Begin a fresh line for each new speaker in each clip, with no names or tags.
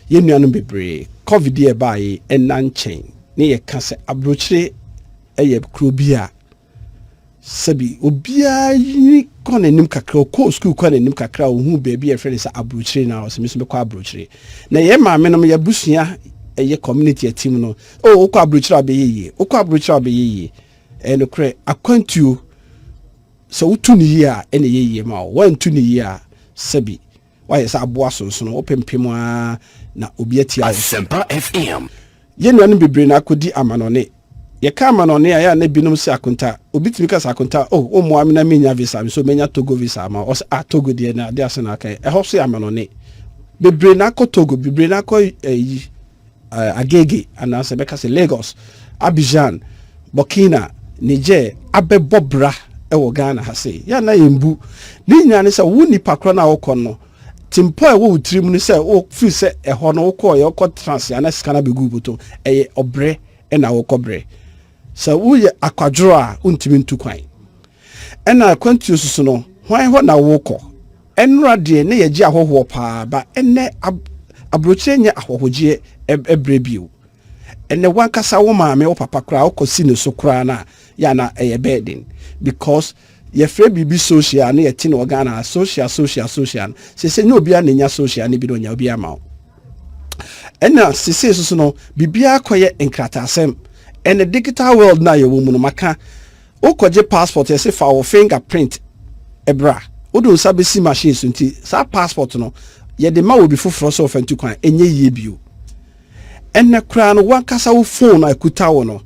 Yɛn nuanom bebree, COVID yɛ baayɛ ɛna nkyɛn ne yɛka sɛ aburokyire ɛyɛ kuro bi a sɛbi obiara yi kɔ n'anim kakra, ɔkɔɔ sukuu kɔ n'anim kakra, ohun baabi a yɛfrɛ no sɛ aburokyire na ɔsɛ mi nso bɛkɔ aburokyire. Na yɛn maame nom, yɛabusua, ɛyɛ community atim no o, wokɔ aburokyire a bɛyɛ yie, wokɔ aburokyire a bɛyɛ yie. Ɛyɛ nokorɛ, akwantuo sɛ wotu ne yie a ɛna ɛyɛ yie ma wo. Wantu ne yie a, sɛbi wayɛ sɛ aboa sonsono, wopempem a na obi atia wo so.
Asempa FM.
Yɛn nuanom bebree na akɔdi amanɔne. Yɛka amanɔne a, yɛ a na binom sɛ akonta, obi tumi ka sɛ akonta o, wommoa me na menya visa me so menya Togo visa ama. Ɔsɛ ah, Togo deɛ na ade ase na aka ɛhɔ so yɛ amanɔne. Bebree na akɔ Togo, bebree na akɔ ɛyi Agege anaasɛ bɛka sɛ Lagos, Abidjan, Burkina, Niger, abɛbɔ bra ɛwɔ Ghana ha sei. Yɛ na yɛmbu ne nyinaa ne sɛ wo nipa korɔ no a wokɔ no, timpɔ a ɛwɔ wo tirim no sɛ wofiri sɛ ɛhɔ no wokɔɔ yɛ wokɔ trans ana sika no abɛgu bɔtɔ. Ɛyɛ ɔbrɛ ɛna wokɔ brɛ. Sɛ woyɛ akwadworɔ a, wontumi ntu kwan. Ɛna akwantuo soso no, hwan hɔ na wokɔ? Ɛnora deɛ ne yɛgye ahɔhoɔ paa ba. Ɛnɛ aburokyire nyɛ ahɔhogyeɛ ɛbrɛ bio. Ɛnɛ wankasa wo maame, wo papa koraa, wokɔ si ne so koraa no a, yɛ ɛyɛ bɛɛden because yɛfrɛ biribi social ne yɛte no wɔ Ghana, social, social, social no sese nyɛ obiara na nya social ne bi na onya obi ama wo. Ɛna sese soso no, biribiara kɔyɛ nkrataasɛm. Ɛna digital world na yɛwɔ mu no, maka wokɔgye passport, yɛsɛ fa wo fingerprint ɛbra, wode nsa bɛsi machine so. Nti saa passport no yɛde ma wɔ bi foforɔ sɛ ɔfa ntu kwan, ɛnyɛ yie bio. Ɛnɛ koraa no, wankasa wo phone a ɛkuta wo no,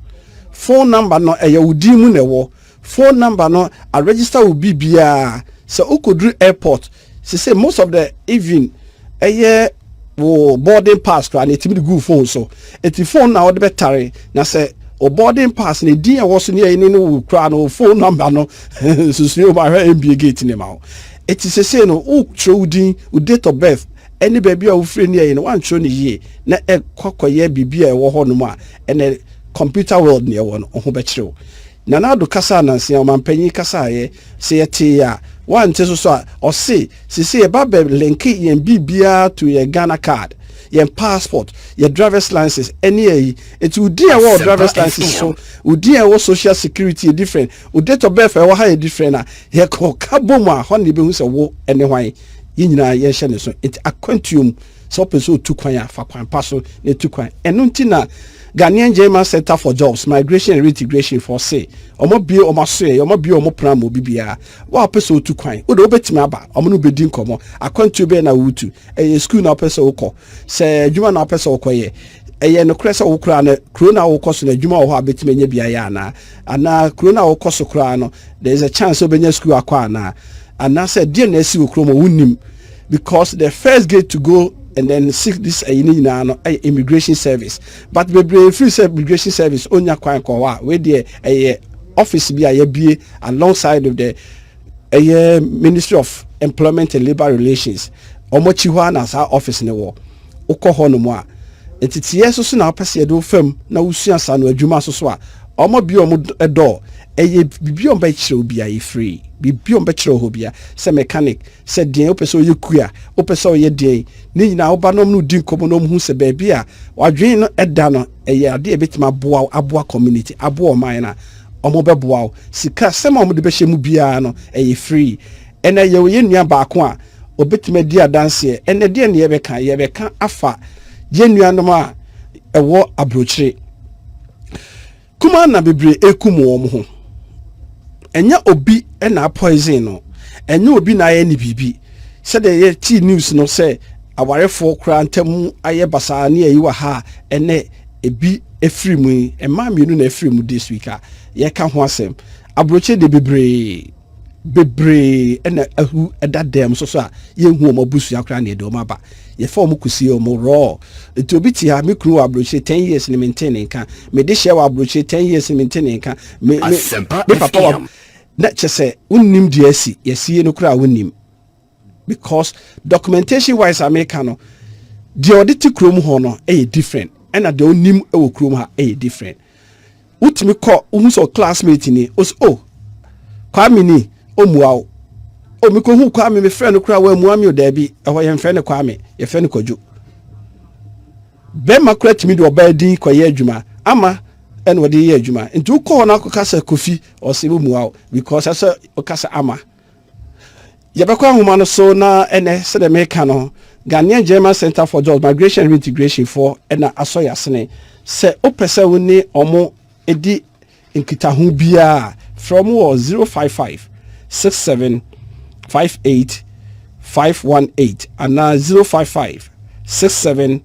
phone number no ɛyɛ wo din mu na ɛwɔ phone number no a register wo biribiara. Sɛ wokɔduru airport sese, most of the even ɛyɛ wo boarding pass koraa na ɛtumi de gu phone so. Eti phone na wɔde bɛtare na sɛ o boarding pass na edin a ɛwɔ so ne ɛyɛ ne ne wo koraa no, phone number no susue wo ahwɛ nba gate ne ma wo. Eti sese no, wotwerɛ wo din, wo date of birth ɛne baabi a wofiri ne ɛyɛ no, wantwerɛ no yie na ɛkɔ kɔyɛ biribi a ɛwɔ hɔ nom a, ɛnɛ computer world ne ɛwɔ no ɔho bɛkyerɛ wo. Nana Ado kasa anansia, ɔmampanyin kasa ayɛ sɛ yɛte a wante so so a, ɔse sisi yɛba bɛ link yɛn biribiara to yɛn Ghana Card, yɛn passport, yɛn driver's license ɛne ɛyi. Eti wo din a ɛwɔ driver's license so, wo din a ɛwɔ social security yɛ different, wo date of birth a ɛwɔ ha yɛ different a yɛkɔ ka bom a, hɔ na yɛbɛhu sɛ wo ɛne hwan. Yɛn nyinaa yɛnhyɛ ne so. Nti akwantuom, sɛ wopɛ sɛ otu kwan a, fa kwan pa so na etu kwan. Ɛno nti na Ghanaian German Center for Jobs, Migration and Reintegration for say ɔmo bie ɔmo aso yɛ, ɔmo bie ɔmo pran ma obi biara wa ɔpɛ sɛ otu kwan. O de wobɛtumi aba, ɔmo no bɛdi nkɔmɔ. Akwantuo bɛyɛ na wotu, ɛyɛ sukuu na wopɛ sɛ wokɔ, sɛ adwuma na wopɛ sɛ wokɔ yɛ, ɛyɛ nokorɛ sɛ wo koraa no, kuro na wokɔ so no, adwuma wɔ hɔ a bɛtumi anya bi ayɛ anaa, anaa kuro na wokɔ so koraa no, there is a chance sɛ wobɛnya sukuu akɔ anaa, anaasɛ deɛ na asi wɔ kurom a wonim, because the first gate to go and then seek this ɛyi ne nyinaa no ɛyɛ immigration service. But bebree firi sɛ immigration service onya kwan kɔ hɔ a, wei deɛ ɛyɛ office bi a yɛbie alongside of the ɛyɛ Ministry of Employment and Labour Relations. Wɔn akyi hɔ a na saa office ne wɔ. Wokɔ hɔ nom a, nteteɛ soso na wopɛ sɛ yɛde wo fam na wosua saa no adwuma soso a, wɔn bi wɔn dɔɔ ɛyɛ biribi a wɔn bɛkyerɛ wo bia yɛ free. Biribi a wɔn bɛkyerɛ wo hɔ bia, sɛ mechanic, sɛ deɛn wopɛ sɛ ɔyɛ, kua wopɛ sɛ ɔyɛ deɛn ne nyinaa, woba na ɔmo no di nkɔmmɔ na ɔmo hu sɛ baabi a wadwene no ɛda no ɛyɛ adeɛ a ɛbɛtumi aboa wo, aboa community, aboa ɔman no a, ɔmo bɛboa wo. Sika sɛm a ɔmo de bɛhyɛ mu biara no ɛyɛ free. Ɛnɛ yɛwɔ yɛn nua baako a obɛtumi adi adanseɛ. Ɛnɛ deɛ ne yɛbɛka afa yɛn nuanom a ɛwɔ aburokyire kuma na bebree ekum wɔn ho. Ɛnyɛ obi ɛna poison no, ɛnyɛ obi na ayɛ ne biribi. Sɛdeɛ yɛtii news no sɛ awarefoɔ koraa ntam ayɛ basaa ne ayi wɔ ha a, ɛnɛ ebi efiri mu yi, mmaa mmienu na efiri mu this week a yɛka ho asɛm. Aburokyire de, bebree bebree ɛna ahu ɛda dɛm so so a yɛnhu wɔn abusua koraa na yɛde wɔn aba, yɛfa wɔn kusie wɔn raw. Nti obi te ha, me kunu wɔ aburokyire 10 years ne mente ne nka, me de hyɛ wɔ aburokyire 10 years ne mente ne nka, me
Asempa
me papa wɔ
FM.
na kyɛ sɛ wonnim deɛ asi yɛsie no koraa wonnim, because documentation wise ameka no, deɛ ɔde te kurom hɔ no ɛyɛ different, ɛna deɛ onim ɛwɔ kurom ha ɛyɛ different. Wotumi kɔ wohu sɛ classmate ni o, sɛ o Kwame ni, ɔmmua wo o. Mekɔhu Kwame, mefrɛ no koraa wammua me o. Daabi, ɛhɔ yɛmfrɛ no Kwame, yɛfrɛ no Kwadwo. Bɛrima koraa tumi de ɔbaa din kɔyɛ adwuma ama ɛna ɔde yɛ adwuma. Nti wokɔ hɔ no akɔka sɛ Kofi, ɔsɛ womua wo because ɛsɛ woka sɛ Ama. Yɛbɛkɔ ahoma no so na ɛnɛ sɛdeɛ meka no, Ghanaian German Center for Jobs, Migration and Reintegration foɔ ɛna asɔ yɛasene. Sɛ wopɛ sɛ wo ne ɔmo di nkitaho biara, frɛ ɔmo wɔ 055 67 58 518 anaa 055 67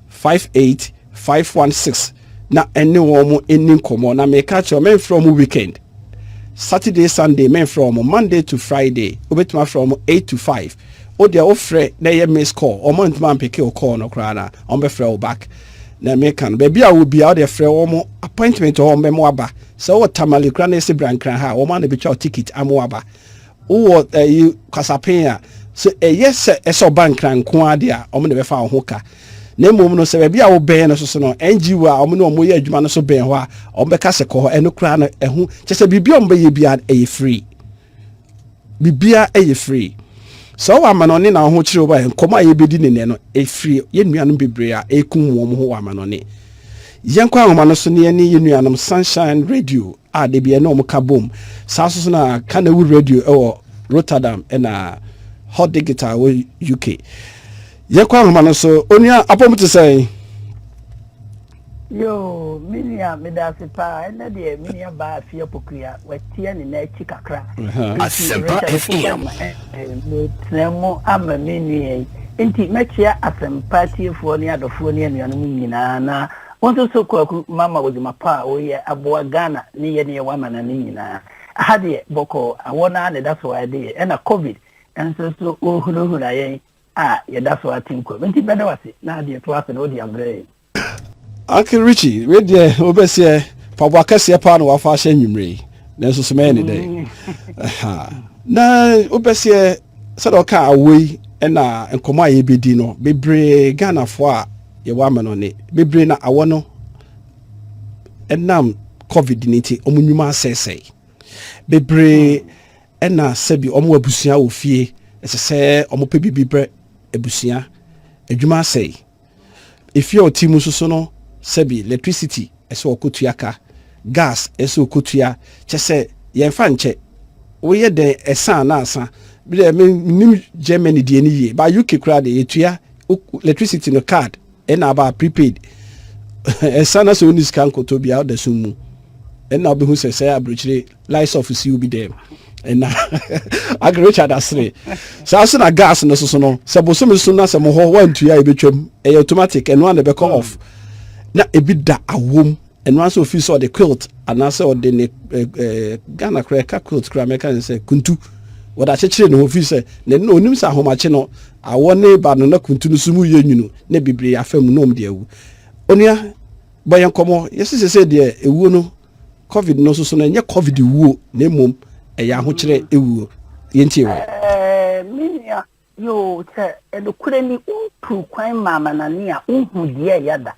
58 516 na ɛne wɔn mo ɛni nkɔmmɔ. Na meka kyerɛ, mɛmfrɛ ɔmo weekend, Saturday, Sunday mɛmfrɛ ɔmo. Monday to Friday wobɛtumi afrɛ ɔmo 8 to 5. Wo deɛ wofrɛ na ɛyɛ miss call, ɔmo ntoma ampick wo call no koraa na ɔmo bɛfrɛ wo back. Na meka no, baabi a wo bia, wode frɛ wɔn, appointment hɔ ɔmo bɛmo aba. Sɛ wowɔ Tamale koraa na ɛsɛ Brankran ha, wɔn ana bɛtwa wo ticket ama aba. Wowɔ ɛyi Kwasapen a, so ɛyɛ sɛ ɛsɛ ɔba Nkran nko adeɛ a, ɔmo na bɛfa wo ho ka. Na mmom no, sɛ baabi a wobɛn no soso no, NGO a ɔmo ne ɔmo yɛ adwuma no so bɛn hɔ a, ɔmo bɛka sɛ kɔ hɔ. Ɛno koraa no, ɛho kyɛ sɛ biribi a ɔmo bɛyɛ biara ɛyɛ free, biribiara ɛyɛ free. Sɛ ɔwɔ amanɔne na ɔho kyerɛ wo ba, nkɔmɔ a yɛbɛdi ne nɛ no ɛfiri yɛn nuanom bebree a ɛkum wɔn ho wɔ amanɔne. Yɛnkɔ ahoma no so ne yɛne yɛn nuanom Sunshine Radio a de bi ɛne ɔmo ka bom saa so so na Kanawu Radio ɛwɔ Rotterdam ɛna Hot Digital wɔ UK. Yɛkɔ ahoma no so. Onua, apɔm te sɛn?
Yo, me nua, meda ase paa. Ɛnɛ deɛ, me nua baa Afia Pokua watia ne n'akyi kakra.
Asempa FM.
Metena mu ama me nua yi. Nti mɛkyia Asɛmpa tiefoɔ ne adɔfoɔ ne anuanom nyinaa, na wɔn nso so Kwaku mama wɔ dwuma pa a wɔyɛ aboa Ghana ne yɛ ne yɛwɔ amana ne nyinaa. Aha deɛ bɔkɔɔ, awɔ naa na ɛda so a ɛde yɛ, ɛna COVID nso so wɔhunahuna yɛn a yɛda so ate nkwa. Nti bɛda wase na adeɛ to ase na wode abrɛ yɛn.
Uncle Richie, wei deɛ wobɛseɛ paboa kɛseɛ paa na wafa ahyɛ nnwummerɛ yi, nanso so mɛyɛ ne dɛn na wobɛseɛ sɛdeɛ ɔka awɔ yi ɛna nkɔmmɔ a yɛbɛdi no bebree. Ghanafoɔ a yɛwɔ ama no ne bebree na awɔ no ɛnam COVID ne nti ɔmo nnwuma asɛesɛe bebree, ɛna sɛbi ɔmo abusua wɔ fie, ɛsɛ sɛ ɔmo pɛ biribi brɛ abusua, adwuma asɛe. Efie a ɔte mu nso so no, sɛbi electricity ɛsɛ ɔkɔtua ka, gas ɛsɛ ɔkɔtua. Kyɛ sɛ yɛmfa nkyɛ woyɛ dɛn ɛsa na asa bi dɛ. Menim Germany deɛ no yie ba, UK koraa deɛ yɛtua electricity no card ɛna aba prepaid. Ɛsa na sɛ woni sika nkɔtɔ bia, woda so mu ɛna wobɛhu sɛ aburokyire lights off si wo bi dɛm. Ɛna Uncle Richard asere saa so. Na gas no soso no, sɛ bosome so na sɛ mo hɔ wantua a, yɛbɛtwam, ɛyɛ automatic, ɛno a na ɛbɛkɔ off. Na ebi da awom, ɛno nso ofi sɛ ɔde quilt anaasɛ ɔde ne ɛɛ ɛɛ Ghana koraa ɛka quilt koraa, mɛka ne sɛ kuntu wɔde akyekyere ne ho fi sɛ ne no onim sɛ ahomakye no awɔ ne ba no na kuntu no so mu yɛ nwunu na bebree afa mu na ɔmo de awu. Onua, bɔ yɛn nkɔmɔ. Yɛsi sɛ deɛ ewuo no, COVID no nso so no, ɛnyɛ COVID wuo na mmom ɛyɛ ahokyerɛ ewuo. Yɛntie wɔ.
Me nua, yoo, sɛ ɛnokorɛ ni, wontu kwan ma amanane a wohu deɛ ɛyɛ da.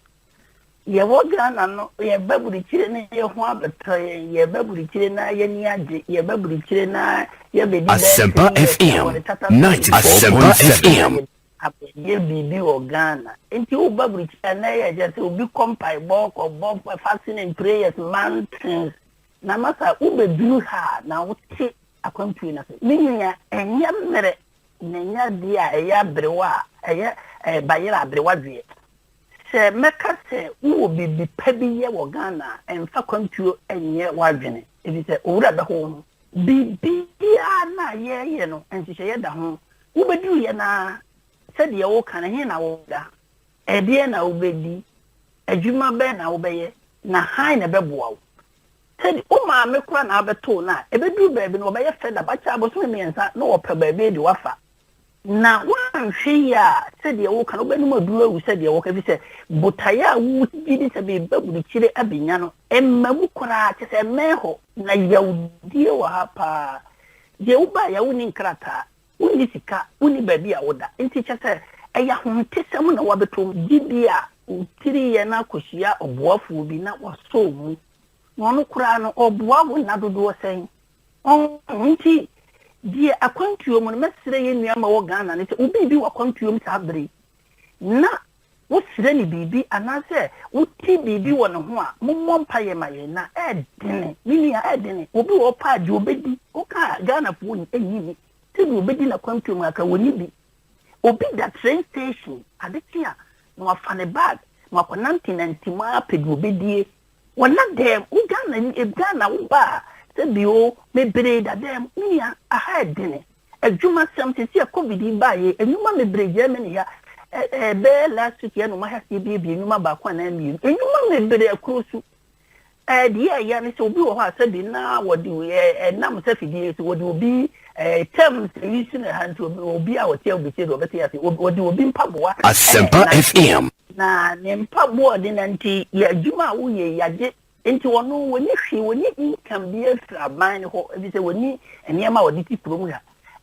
Yɛwɔ Ghana no, yɛba burukyire no, yɛ ho abɛtɔ yɛn. Yɛba burukyire na yɛni agye, yɛba burukyire na yɛbɛdi.
Asempa FM 94.7. FM.
Abɛyɛ biribi wɔ Ghana nti woba burukyire na yɛ kyɛ sɛ obi kɔ mpaebɔ, kɔbɔ fasting and prayers mountains na masa wobɛduru ha na wote akwantuo no ase. Me nua, ɛnyɛ mmerɛ na ɛnyɛ adeɛ a ɛyɛ aberewa a ɛyɛ ɛɛ bayerɛ aberewa deɛ. Sɛ mɛka sɛ wowɔ biribi pa bi yɛ wɔ Ghana a, ɛmfa kwantuo ɛnyɛ w'adwene, ɛfiri sɛ owura bɛho wo ho. Biribiara na yɛyɛ no, nhyehyɛeɛ da ho. Wobɛduru yɛ naa, sɛdeɛ woka no, he na woda, ɛdeɛ na wobɛdi, adwuma bɛn na wobɛyɛ, na han na ɛbɛboa wo. Sɛde wo maame kora na abɛtoo no a, ɛbɛduru baabi no wɔbɛyɛ fɛ da bakyɛ abosome 3 na wɔpɛ baabi de wafa na woanhwɛ yi a, sɛdeɛ woka no, wobɛnum aduru awu. Sɛdeɛ woka fi sɛ botaeɛ a wogye di sɛ bɛba burukyire abɛnya no, ɛmma mu koraa. Kyɛ sɛ ɛmmɛn hɔ na yawdie wɔ ha paa deɛ wobaa yɛ, wonni nkrataa, wonni sika, wonni baabi a woda. Nti kyɛ sɛ ɛyɛ ahometesɛm na wabɛtɔ gyidi a wotiri yɛ no akɔhyia ɔboafoɔ bi na wasɔ mu na ɔno koraa no ɔboa wo nna dodoɔ sɛn. Nti deɛ akwantuo mu no, mɛsrɛ yɛn nua ma wɔ Ghana ne sɛ obi bi wɔ akwantuo mu saa bere na Wosrɛ no biribi anaasɛ wote biribi wɔ ne ho a, mommɔ mpaeɛ ma yɛn na ɛɛdene, me nua, ɛɛdene. Obi wɔ hɔ paa deɛ ɔbɛdi, woka a Ghanafoɔ nnye nni sɛ deɛ ɔbɛdi n'akwantuo mu aka, wɔnni bi. Obi da train station, ade kye a, na wafa ne bag na wakɔnantenante mu ara pɛ deɛ ɔbɛdie. Wɔna dɛm, wo Ghana ni, Ghana wo ba a, sɛ bio, mebree da dɛm, me nua, aha ɛdene. Adwuma sɛm, sɛsi a covid yi baeɛ yi, nnwuma mebree Germany ha, ɛ, bɛyɛ last week yɛ na wɔn ahyɛ aseɛ biebie nnwuma baako anaa mmienu, nnwuma mebree akuro so. Ɛɛ, deɛ ɛya ne sɛ obi wɔ hɔ a sɛbi na wɔde ɛ, ɛnam sɛ fidie so wɔde obi ɛ, terms yi so na ɛha nti obi, obi a ɔte aburokyire deɛ ɔbɛte ase, wɔde obi mpaboa ɛna
Asempa
ɛnante.
FM.
Na ne mpaboa a ɔde nante yɛ adwuma a woyɛ yi agye nti ɔno wɔnni hwee, wɔnni income biara firi aban no hɔ efisɛ wɔnni nneɛma a wɔde te kurom ha.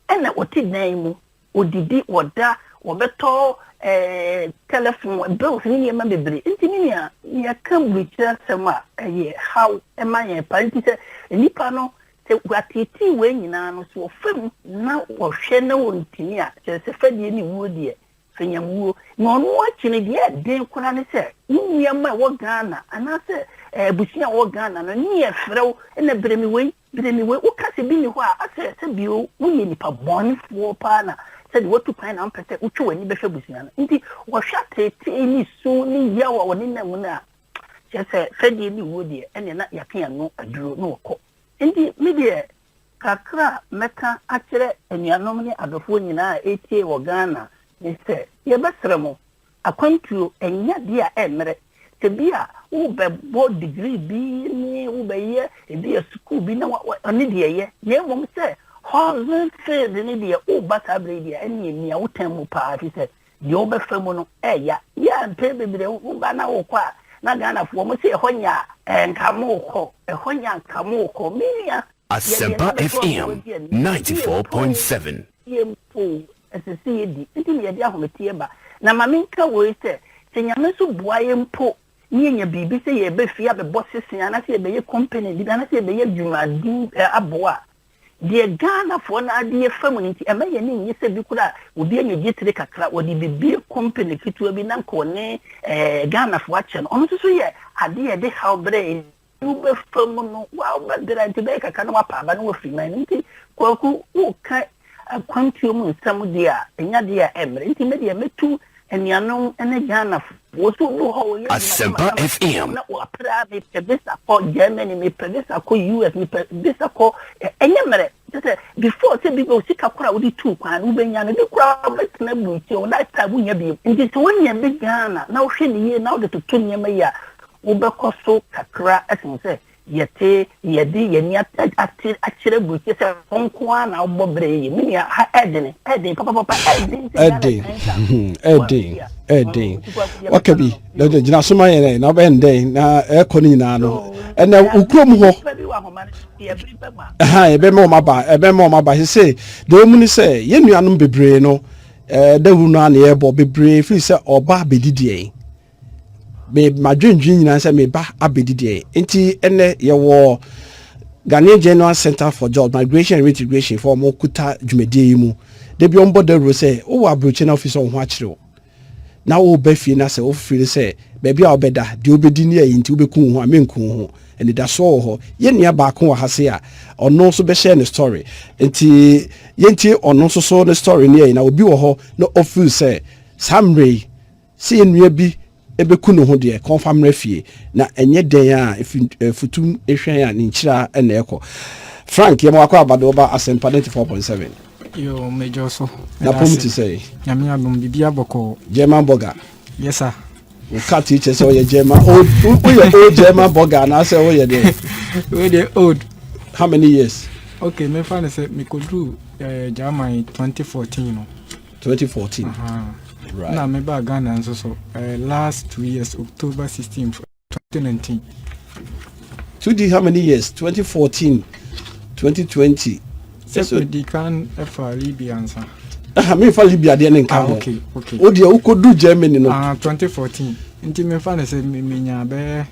Ɛna wɔte dan mu, wɔdidi, wɔda, wɔbɛtɔ ɛɛ telephone bills ne nneɛma bebree. Nti me nua, yɛka burukyerɛ asɛm a ɛyɛ haw ma yɛn paa. Nti sɛ nnipa no sɛ wɔateetee wei nyinaa no so wɔfa mu na wɔhwɛ na wɔntumi a, kyerɛ sɛ fɛdie ne wuo deɛ Fanyamwuo. Na ɔno akyi no deɛ ɛden koraa ne sɛ wo nua mma ɛwɔ Ghana anaasɛ abusua a ɛwɔ Ghana no ne yɛ frɛ wo na brɛ me wei, brɛ me wei. Woka sɛ bi nni hɔ a asɛ sɛ bio woyɛ nipa bɔnefoɔ paa na sɛdeɛ woatu kwan na wompɛ sɛ wotwe w'ani bɛhwɛ abusua no. Nti wɔhwɛ ateetee ne su ne yaw a wɔnenam mu no a, kyerɛ sɛ fɛdie ne wuo deɛ ɛneɛ na yɛaka yɛn ano aduro na wɔkɔ. Nti me deɛ Kakra a mɛka akyerɛ anuanom ne adɔfoɔ nyinaa a ɛretie wɔ Ghana ne sɛ, yɛbɛsrɛ mo, akwantuo ɛnyɛ adeɛ a ɛmmerɛ. Sɛ bi a wobɛbɔ degree bi ne wobɛyɛ ebi a sukuu bi na ɔne deɛ ɛyɛ, na mmom sɛ husband field ne deɛ woba saa berɛ yi deɛ ɛneɛ mia wo tan mu paa ɛfiri sɛ Deɛ wobɛfa mu no ɛya. Yɛ a mpɛn bebree woba na wokɔ a na Ghanafoɔ wɔn se ɛhɔ nyɛ a nka mokɔ, ɛhɔ nyɛ a nka mokɔ. Me nua, yɛ deɛ
Asempa
na bɛto
FM
akoa bi ani. Yɛ mpo o,
94.7.
yɛ mpo o, ɛsɛ sɛ yɛdi. Nti na yɛde ahometeɛ ba. Na ma menka woi sɛ, sɛ Nyame nso boa yɛn mpo na yɛnya biribi sɛ yɛreba fie abɛbɔ sese anaasɛ yɛbɛyɛ company bi anaasɛ yɛbɛyɛ adwumaden aboa a, Deɛ Ghanafoɔ no adeɛ fa mu no nti ɛma yɛn ani nnye sɛ bi koraa obi anya gyetire kakra wɔde bebue company ketewa bi na nka ɔne eh, Ghanafoɔ akyɛ no ɔno nso so yɛ adeɛ a ɛde haw brɛ yɛn. Wobɛfa mu no wobɛbrɛ nti bɛyɛ kakra na wapa aba na wafiri man no nti Kwaku woka akwantuo mu nsɛm deɛ a ɛnyɛ adeɛ a ɛmmerɛ nti me deɛ mɛtu anuanom ne Ghanafoɔ sɛ obi wɔ hɔ a ɔyɛ adwuma
Asempa
kamakama
FM.
na wapere a mepɛ visa kɔ Germany, mepɛ visa kɔ US, mepɛ visa kɔ ɛnyɛ mmerɛ kyɛ sɛ before sɛ bi bɛ sika koraa wode tuu kwan no wobɛnya no bi koraa wobɛtena aburokyire wo lifetime wonya bi nti sɛ wonya bi Ghana na wohwɛ ne yie na wode toto nneɛma yi a wobɛkɔ so kakra ɛsen sɛ Yɛte, yɛde yɛn ani ate akyerɛ aburokyire sɛ wo nko ara na wobɔ bere yiye. Me nua, ha ɛden, ɛden papapapa, ɛden sɛ Ghana
Ɛden,
Chinese a.
ɛden, ɛden. Waka bi, na gyina so ma yɛn ɛ, na wobɛyɛ no dɛn na ɛkɔ no nyinaa no. Ɛnɛ wo kurom hɔ, ɛha ɛbɛma wɔn aba, ɛbɛma wɔn aba. Sese deɛ wɔn mu ne sɛ yɛn nuanom bebree no, ɛɛ dawuro no ara na yɛbɔ bebree firi sɛ ɔba abɛdidi yɛn. Me madwendwen nyinaa sɛ meba abɛdi deɛ nti ɛnɛ yɛwɔ Ghanaian General Center for Jobs Migration and Reintegration for wɔn kuta dwumadie yi mu da bi wɔn bɔ dawuro sɛ wowɔ aburokyi na ofi sɛ wɔn ho akyerɛ wo na woba fie na sɛ wofiri sɛ baabi a wobɛda deɛ wobɛdi ne ayi nti wobɛku wo ho a menku wo ho anidasoɔ wɔ hɔ yɛn nua baako wɔ ha se a ɔno nso bɛhyɛ ne story nti yɛntie ɔno nso so ne story ne ayi na obi wɔ hɔ na ɔfiri sɛ saa mmerɛ yi Sɛ yɛn nua bi bɛku ne ho deɛ, ka ɔmfa mmra fie, na ɛnyɛ dɛn a, ɛfi futum hwɛn a ne nkyira na ɛkɔ. Frank, yɛma wakɔ aba de woba Asɛmpa 94.7.
Yo, mejɔ so.
Na pom te sɛ?
Nyame adom, biribi abɔkɔɔ.
German burger.
Yes sir.
Wo cut yi kyerɛ sɛ ɔyɛ German, old, woyɛ old German burger anaasɛ woyɛ deɛ?
Wei deɛ old.
How many years?
Okay, mefa no sɛ mekɔduru eh, German 2014 no.
2014. Uh -huh.
Right. Na me ba Ghana nso so uh, last 2 years, October 16, 2019.
So di how many years? 2014, 2020.
Sɛ medi kan fa Libya nsa.
Aha, memfa Libya deɛ ne nka
ah,
ho.
Okay, okay.
Wo deɛ wokɔdu Germany no.
Ah, 2014. Nti memfa no sɛ menya bɛyɛ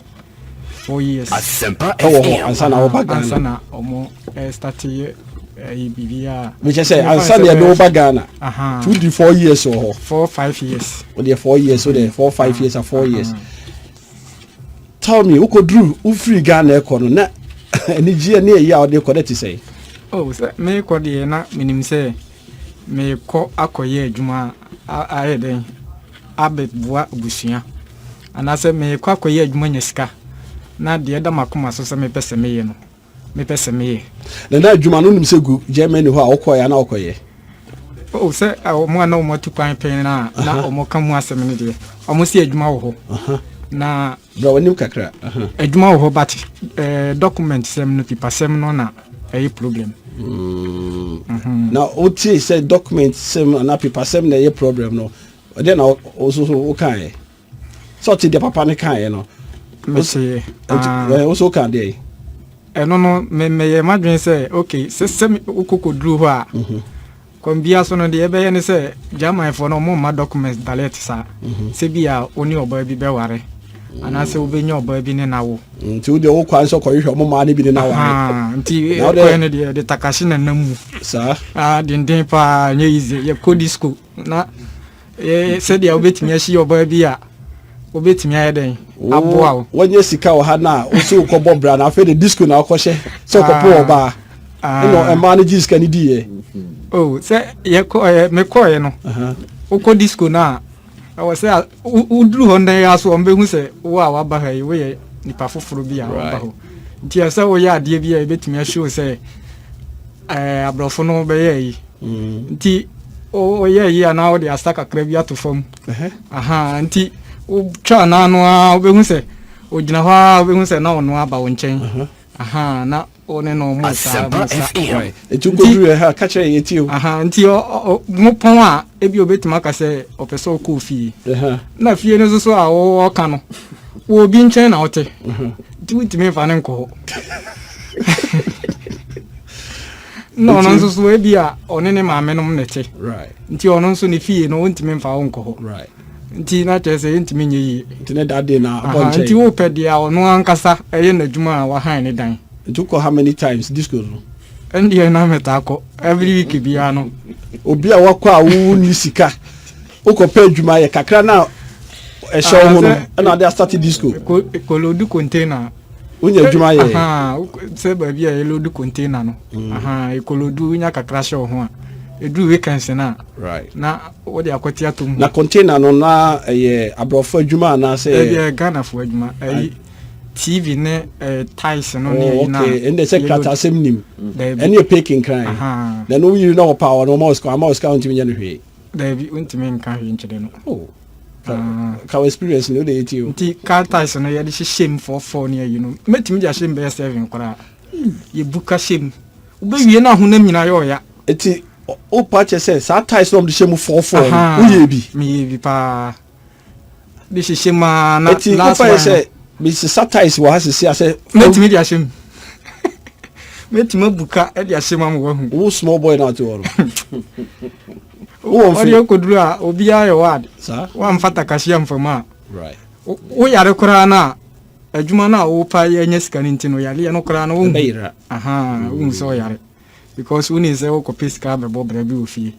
4 years.
Asempa
ɛwɔ hɔ ansa na wɔba Ghana.
Ansa na ɔmo start yɛ. ɛyi biribiara.
Mekyɛ sɛ ansa na yɛde wo ba Ghana. 2 di 4 years wɔ hɔ.
4, 5 years.
O deɛ 4 years, o deɛ 4, 5 years a 4 years. Tell me, wokɔduru wofiri Ghana ɛkɔ no na anigyeɛ ne ɛyi a wɔde kɔ dɛ te sɛ?
Oh, sɛ mekɔ deɛ na menim sɛ mekɔ akɔyɛ adwuma ayɛ dɛn abɛboa abusua, anaasɛ mekɔ akɔyɛ adwuma nya sika na deɛ ɛda m'akoma so sɛ mepɛ sɛ meyɛ no, mepɛ sɛ meyɛ.
Na adwuma no, wonim sɛ gu Germany hɔ a wokɔɛ ana wokɔyɛ?
Oh, sɛ ɔmo a na ɔmo atu kwan pɛn na na ɔmo ka mu asɛm no deɛ, ɔmo si adwuma wɔ hɔ na
Bra w'anim kakra.
Adwuma wɔ hɔ, but document sɛm no, paper sɛm no na ɛyɛ problem.
Na wotie sɛ document sɛm anaa paper sɛm na ɛyɛ problem no, ɛdeɛ na wo so so wokaeɛ sɛ ɔte deɛ papa no kaeɛ no?
Meteɛ.
Wo so woka deɛ?
Ɛno no, meyɛ m'adwene sɛ okay, sɛ wokɔkɔduru hɔ a, kwan bia so no, deɛ ɛbɛyɛ ne sɛ Germanfoɔ no, ɔmo mma documents direct saa sɛ bi a wo ne ɔbaa bi bɛware anaasɛ wobɛnya ɔbaa bi ne nawo.
Nti wo deɛ, wo kwan sɛ ɔkɔhwehwɛ ɔmo maa no bi ne na ware.
Nti kwan no deɛ, de takahye nanam mu.
Saa.
Ah, denden paa, nyɛ easy. Yɛkɔ disco na sɛdeɛ wobɛtumi ahyia ɔbaa bi a wobɛtumi ayɛ dɛn aboa wo.
Wɔnyɛ sika wɔ ha na wo sɛ wokɔbɔ bra na afei de disco na wokɔhyɛ sɛ wokɔpo ɔbaa, ɛna ɛmaa no gye sika no diiɛ.
Oh, sɛ yɛkɔ mekɔɛ no, wokɔ disco no a, ɛwɔ sɛ woduru hɔ nnɛ yi so, ɔmbɛhu sɛ wo a waba ha yi, woyɛ nipa foforɔ bi a waba hɔ, nti ɛsɛ woyɛ adeɛ bi a ɛbɛtumi ahyɛw sɛ aborɔfo no bɛyɛ yi. Nti woyɛ yi anaa wode asa kakra bi ato fam aha, nti wotwa anaa no a, wobɛhu sɛ ogyina hɔ a, wobɛhu sɛ na ɔno aba wo nkyɛn aha na wo ne no mo sa mo sa.
Nti wokɔduru ha, ka kyerɛ yɛ tie o.
Aha, nti mo pɔn a, ebi obɛtumi aka sɛ ɔpɛ sɛ ɔkɔɔ fie, na fie no nso so a wɔka no wɔ obi nkyɛn na wote, nti wontumi mfa ne nkɔ hɔ, na ɔno nso so ebi a ɔne ne maame nom ne te, nti ɔno nso ne fie no, wontumi mfa wo nkɔ hɔ, nti na kyerɛ sɛ yɛntumi nyɛ yie.
Nti ne dade na abɔ nkyɛn.
Nti wopɛ deɛ a ɔno ankasa ɛyɛ n'adwuma a wahan ne dan.
Nti wokɔ how many times disco no?
Ɛndeɛ na mɛta akɔ every week biara no.
Obi a wakɔ a wonni sika, wokɔpɛ adwuma yɛ kakra na ɛhyɛ wo ho no, ɛna ade astart disco.
Kɔ load container.
Wonya adwuma yɛ.
Sɛ baabi a yɛload container no, ɛkɔ load, wonya kakra hyɛ wo ho a, ɛduru weekends no a, na wode akɔte ato mu.
Na container no na ɛyɛ aborɔfo adwuma anaasɛ?
Ɛyɛ Ghanafoɔ adwuma, ɛyi TV ne tiles no ne ɛyi na.
Ɛnde sɛ kratasɛm nim ɛne yɛ peki nkran na ɛno woyiri na wɔpa wɔ no, ɔma wo sika, ama wo sika, wontumi nyɛ no hwee.
Daabi, wontumi nka hwee nkyerɛ no.
Oh. Ka wo experience no wode yɛtie o.
Nti car tiles no yɛde hyehyɛ mu fɔɔfɔɔ ne ayi no, mɛtumi de ahyɛ mu bɛyɛ seven koraa, yɛbu ka hyɛ mu, wobɛwie no ahonam nyinaa yɛ ɔya.
Nti wopa kyɛ sɛ saa tiles no ɔmde hyɛ mu fɔɔfɔɔ no, woyɛ bi?
Meyɛ bi paa de hyehyɛ mu a na
last one. Nti wopa yɛ sɛ mesesa tiles wɔ ha sisi asɛ?
Mɛtumi de ahyɛ mu, mɛtumi abu ka de ahyɛ mu ama wahu.
Wo small boy na ate hɔ no.
Ɔde akɔduru a, obiara yɛ ward, wamfa takahye amfa mu a, woyare koraa no a, adwuma no a wopa yɛ anya sika no nti no, yareɛ no koraa no wohu wohu sɛ ɔyare, because wonim sɛ wokɔpɛ sika bɛbɔ bra bi wɔ fie.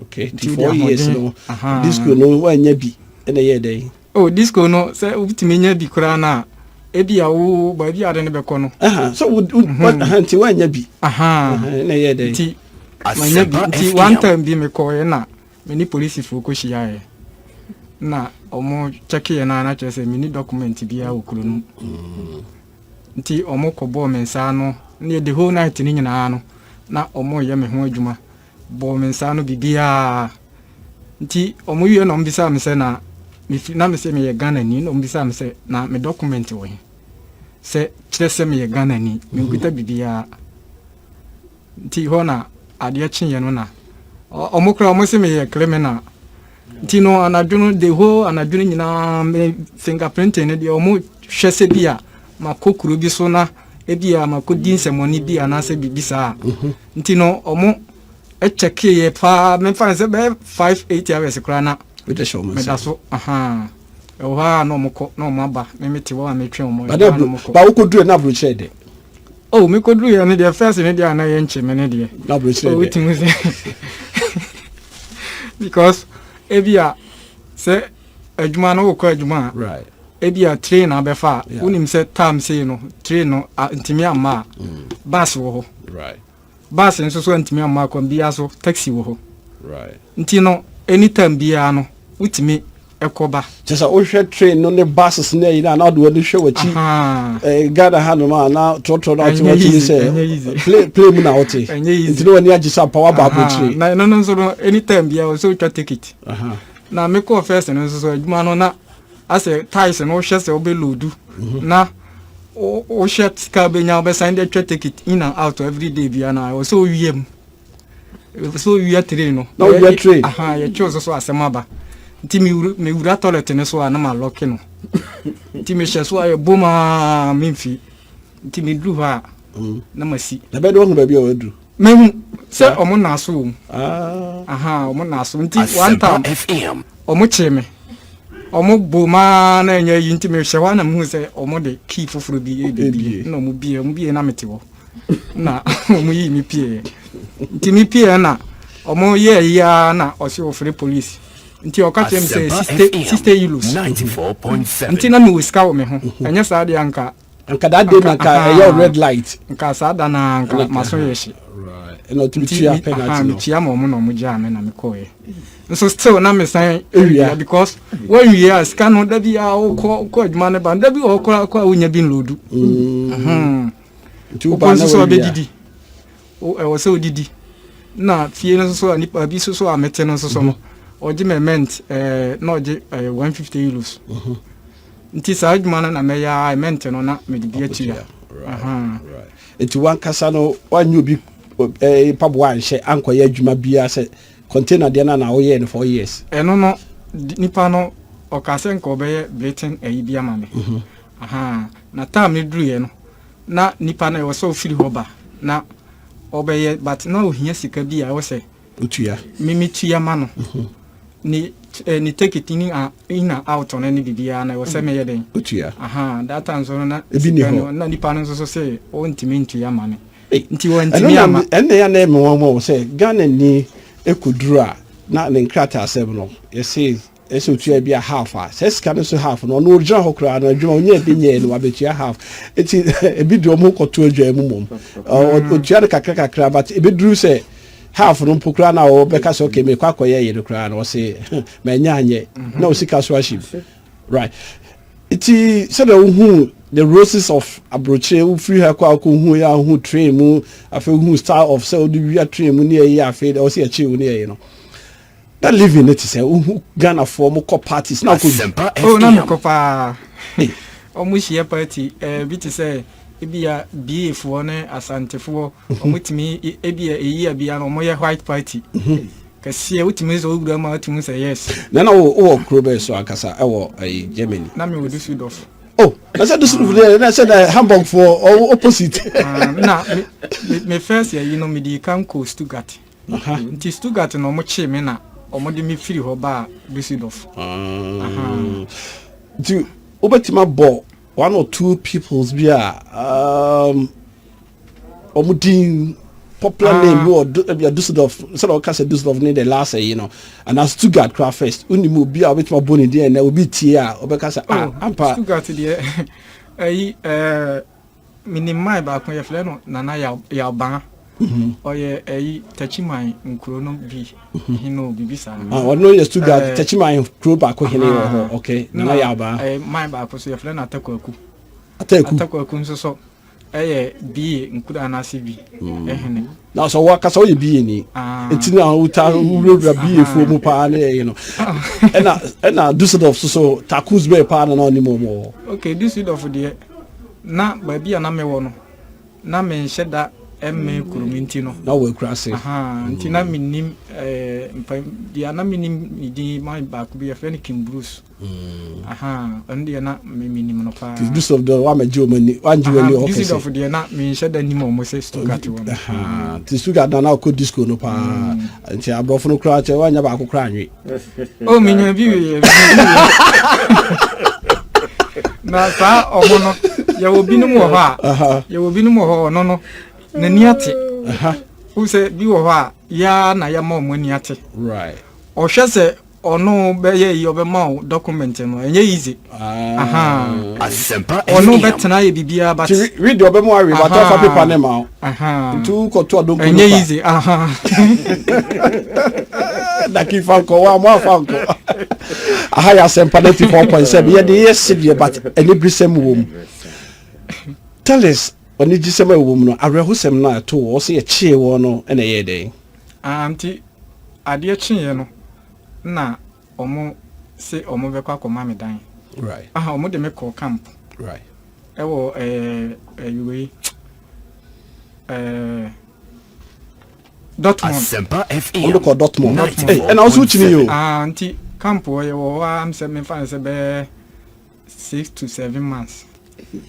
Okay, nti 4 years no, disco no woanya bi, ɛna ɛyɛ dɛn?
Oh, disco no, sɛ wotumi nya bi koraa no a, ebi a wo baabi a ade no bɛkɔ no.
So wo nti woanya bi, ɛna ɛyɛ dɛn?
Nti manya bi, nti one time bi mekɔɔɛ na me ne polisifoɔ kɔhyiaeɛ na ɔmo kyɛkeeɛ no a, na kyerɛ sɛ menni document biara wɔ kuro no mu, nti ɔmo kɔbɔɔ me nsa ano ne the whole night no nyinaa no na ɔmo yɛ me ho adwuma, bɔɔ me nsa ano biribiara. Nti ɔmo wie na ɔmo bisaa me sɛ na mefi, na me sɛ meyɛ Ghana ni, na ɔmo bisaa me sɛ na me document wɔ he sɛ kyerɛ sɛ meyɛ Ghana ni, menkuta biribiara. Nti hɔ na adeɛ kyeeɛ no na ɔmo koraa ɔmo sɛ meyɛ criminal. Nti no anadwo no, the whole anadwo no nyinaa, me fingerprinting no deɛ, ɔmo hwɛ sɛ bi a makɔ kuro bi so na ebi a makɔ di nsɛmɔne bi anaasɛ biribi saa. Nti no ɔmo ɛkyɛkeeɛ paa, memfa no sɛ bɛyɛ 5, 8 hours koraa na meda so ɛwɔ hɔ a, na ɔmo kɔ na ɔmo aba, me mete hɔ a metwe ɔmo.
Ba wokɔduru na aburokyerɛ dɛ?
Oh, mekɔduru yɛ no deɛ, first no deɛ a na yɛnkye me no deɛ.
Na aburokyire
Oh,
deɛ.
wotumi sɛ because ebi a sɛ adwuma no wokɔ adwuma a ebi a train abɛfa a wonim sɛ time sei no train no ntumi amma a bus wɔ hɔ. Bus nso so antumi amma kwan biara so, taxi wɔ hɔ. Nti no anytime biara no wotumi ɛkɔ ba.
Kyerɛ sɛ wohwɛ train no ne buses ne ayi no a na wode w'ani hwɛ w'akyi. Ghana hanom a na trɔtrɔ no a wote w'akyi ne sɛ plane plane mu na wote. Nti na w'ani agye sɛ ampa woaba aburokyire.
Na ɛno no nso no anytime biara wɔ sɛ wotwa ticket. Na mekɔɔ first no nso so adwuma no na asɛ tiles no wohwɛ sɛ wobɛ loadu na wohwɛ sika bɛnya wobɛsan de atwa ticket in and out every day biara na ɛwɔ sɛ wowie mu. Sɛ owia train no.
Na owia train.
Aha, yɛtwe so so asɛm aba. Nti mewura toilet no so a na malɔke no. Nti mehyɛ so a yɛbom a memfi. Nti meduru hɔ a na masi.
Na bɛde wahu baabi a waduru?
Mehu sɛ ɔmo na so wɔ mu. Aha, ɔmo na so. Nti one time ɔmo kyee me. Ɔmo bom a na ɛnyɛ yi nti mehyɛ hɔ a na mehu sɛ ɔmo de key foforɔ bi ebibie. Na ɔmo bie, ɔmo bie na mete hɔ. Na ɔmo yii me pieeɛ. Nti me pieeɛ na ɔmo yɛɛ yi ara na ɔse ɔfrɛ police. Nti ɔka kyerɛ me sɛ 60 euros. Nti na mewɔ sika wɔ me ho. Ɛnyɛ saa deɛ anka.
Anka that day na nka ɛyɛ red light.
Nka saa da na anka maso yɛ hye.
Ɛna ɔtumi tua penalty no.
Metua ma ɔmo na ɔmo gyaa me na mekɔɔɛ. Nso still na mesan ewia because wɔnwie a sika no da bi a wokɔ wokɔ adwuma no ba da bi wɔ hɔ koraa kɔ a wonya bi nloadu.
Nti woba
nso
na
so
wawia.
Ɔbɛdidi, ɛwɔ sɛ odidi na fie no nso so a nipa bi nso so a mete no nso so no ɔgye me rent na ɔgye 150 euros. Nti saa adwuma no na mɛyɛ a rent no na mede bi atua.
Nti wankasa no wanyɛ obi mpaboa anhyɛ ankɔyɛ adwuma biara sɛ container deɛ no na woyɛɛ no 4 years?
Ɛno no nipa no ɔka sɛ nka ɔbɛyɛ britain ayi bi ama me. Aha, na time no duruiɛ no na nipa no ɛwɔ sɛ ɔfiri hɔ ba na ɔbɛyɛ, but na ohia sika bi a ɛwɔ sɛ
wotua.
Mimi tua ma no ne ticket ni a in and out no ne biribiara na ɛwɔ sɛ meyɛ den.
Wotua.
Aha, that time so no na
Ebi ni
sika
hɔ.
no na nipa no nso so sɛ ɔntumi ntua ma me.
Ei,
nti
ɛno
wɔntumi
na
ama.
Ɛnna yɛ na ɛmɛ wɔn wɔ sɛ Ghana ni ekuduru a na ne nkrataa asɛm no yɛsɛ ɛsɛ otua bi a half a sɛ sika no so half no ɔno ogyina hɔ koraa no adwuma onye bi nyɛ no wabetua half. Eti ebi de ɔmo kɔto adwa mu mom otua no kakra kakra, but ebi duru sɛ half no mpo koraa na ɔbɛka sɛ okay, mekɔ akɔyɛ yɛ no koraa no ɔse mɛnya anyɛ na osika so ahyɛ mu, right? Nti sɛdeɛ wohu the roses of aburokyire, wofiri ha kɔ akɔhu yɛ ahu train mu, afei wohu style of sɛ wode wia train mu ne ɛyɛ, afei deɛ ɔsɛ yɛkyerɛ wo ne ɛyɛ no na living ne te sɛ wohu Ghanafoɔ mo kɔ parties na wokɔ bi?
Oh, na mekɔ paa. Ɔmo hyia party bi te sɛ ebia biefoɔ ne Asantefoɔ, ɔmo tumi ebia eyi a bia no ɔmo yɛ white party kɛseɛ, wotumi sɛ wowura mu a wotumi sɛ yes.
Na wowɔ kuro bɛɛ so ankasa ɛwɔ ɛyi Germany?
Na mewɔ Dusseldorf.
Oh, na sɛ Dusseldorf deɛ na sɛ na Hamburg foɔ ɔwɔ opposite.
Ah, na me first ayi no mede kan kɔ Stuttgart. Nti Stuttgart na ɔmo kyee me na ɔmo de me firi hɔ baa Dusseldorf.
Ah. Nti wobɛtumi abɔ one or two peoples bi a ɔmo din popular name bi wɔ ebia Dusseldorf, sɛdeɛ ɔka sɛ Dusseldorf ne the last ayi no anaa Stuttgart koraa first, wonim obi a wobɛtumi abɔ ne din ɛnɛ obi tie a ɔbɛka sɛ ah
Oh,
ampa?
Stuttgart deɛ ayi menim man baako yɛfrɛ no Nana Yawbaa. Ɔyɛ ayi Takyiman nkuro no bi hene o, biribi saa.
Ah, ɔno yɛ Stuttgart Takyiman kuro baako hene wɔ hɔ. Okay, Nana Yawbaa.
Man baako so yɛfrɛ no Atakwaku.
Ataku.
Atakwaku nso so ɛyɛ bie nkuro anaase bi ɛhene.
Na sɛ wɔakasa woyɛ bie ni nti na wota wurawura biefoɔ mu paa ne ɛyi no ɛna Dusseldorf so so takus bɛɛ paa na ɔnim wɔn wɔ hɔ?
Okay, Dusseldorf deɛ na baabi a na mewɔ no na menhyɛ da ɛmmɛn kurom nti no.
Na wɔ akura ase.
Aha, nti na mennim mpa deɛ na mennim ne din. Man baako bi yɛfrɛ no King Bruce. Aha, ɔno deɛ na menim no paa.
Nti Dusseldorf deɛ wamɛgye wɔn ani wangye wɔn ani wɔ hɔ kɛse?
Dusseldorf deɛ na menhyɛ da nim ɔmo sɛ Stuttgart wɔ no.
Aha, nti Stuttgart na ɔkɔ disco no paa nti aborɔfo no koraa kyɛ wanya baako koraa anwe?
Oh, menya bi wei na saa ɔmo no. Yɛwɔ binom wɔ hɔ a, yɛwɔ binom wɔ hɔ ɔno no n'ani ate. Wo sɛ bi wɔ hɔ a yaa na yɛma ɔmo ani ate. Ɔhwɛ sɛ ɔno bɛyɛ yi, ɔbɛma wo document no, ɛnyɛ easy.
Asempa
Ɔno
FM.
bɛtena yɛ biribiara, but
Ti wi deɛ ɔbɛma awe but ɔfa paper ne ma wo. Nti wokɔto adonko no
ɛnyɛ
fa.
easy. Aha.
Daki fa nkɔ wa mo afa nkɔ. Aha yɛ Asɛmpa 94.7, yɛde yɛ sedeɛ, but aniberesɛm wɔ mu. Tell us anigyesɛm a ɛwɔ mu no, awerɛhosɛm no a ɛto wɔ sɛ yɛkyee wɔ no, ɛna ɛyɛ dɛn?
Ah, nti adeɛ kyeeɛ no na ɔmo se ɔmo bɛkɔ akɔma me dan. Aha, ɔmo de me kɔ camp ɛwɔ ɛɛ wei, Dortmund.
Asempa FM.
Ɔmo de kɔ Dortmund.
Dortmund.
Hey, ɛna wo so wokyini yi o.
Ah, nti camp hɔ yɛwɔ hɔ a, sɛ memfa no sɛ bɛyɛ 6 to 7 months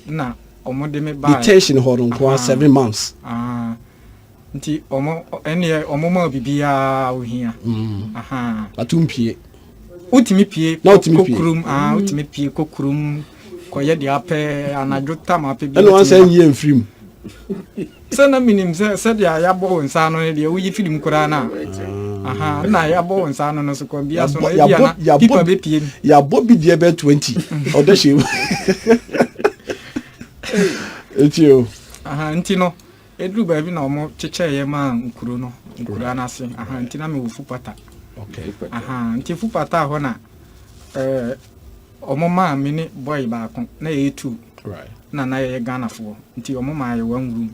na ɔmo de me baa.
Detention hɔ no nko a, 7 months?
Ah, nti ɔmo ɛneɛ ɔmo ma biribiara ohia. Aha.
Ato mpie?
Wotumi pie.
Na wotumi
kɔ
pie?
Kurom. Ah, wotumi pie kɔ kurom kɔyɛ deɛ apɛ anadwo tam apɛ bi.
Ɛna
wotumi
wansɛ
ba.
nyie mfiri mu?
Sɛ na menim sɛ sɛdeɛ yɛabɔ wo nsa ano no deɛ, woyi firi mu koraa no a, aha, na yɛabɔ wo nsa ano no so kɔ bia so no, ebia na pipa bɛpie mu.
Yɛabɔ bi deɛ bɛɛ 20 ɔda hyɛ mu ɛti o.
Aha, nti no ɛduru baabi na ɔmo kyekyɛeɛ maa nkuro no, nkura no ase. Aha, nti na mewɔ Fupata. Aha, nti Fupata hɔ na ɔmo maa me ne boy baako na yɛyɛ two na yɛyɛ Ghanafoɔ, nti ɔmo maa yɛ one room,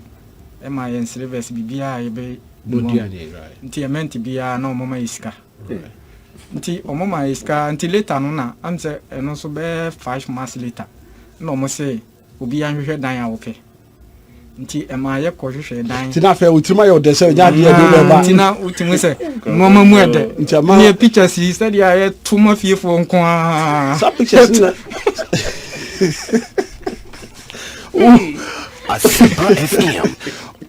ɛma yɛn slippers, biribiara a yɛbɛ
Bɔduane, right.
Nti ɛmɛnti biara na ɔmo ma yɛ sika, nti ɔmo ma yɛ sika. Nti later no na am sɛ ɛno nso bɛyɛ 5 months later na ɔmo sɛ obiara nhwehwɛ dan a wɔpɛ, nti ɛma yɛ kɔ hwehwɛ dan.
Nti na afei wotirim ayɛ ɔdɛ sɛ ɔnya adeɛ de wobɛba.
Nti na wotumi sɛ nneɛma mu ɛdɛ.
Nti ama
ne pictures yi, sɛdeɛ yɛto ma fiefoɔ nko ara.
Saa pictures na
Asempa FM.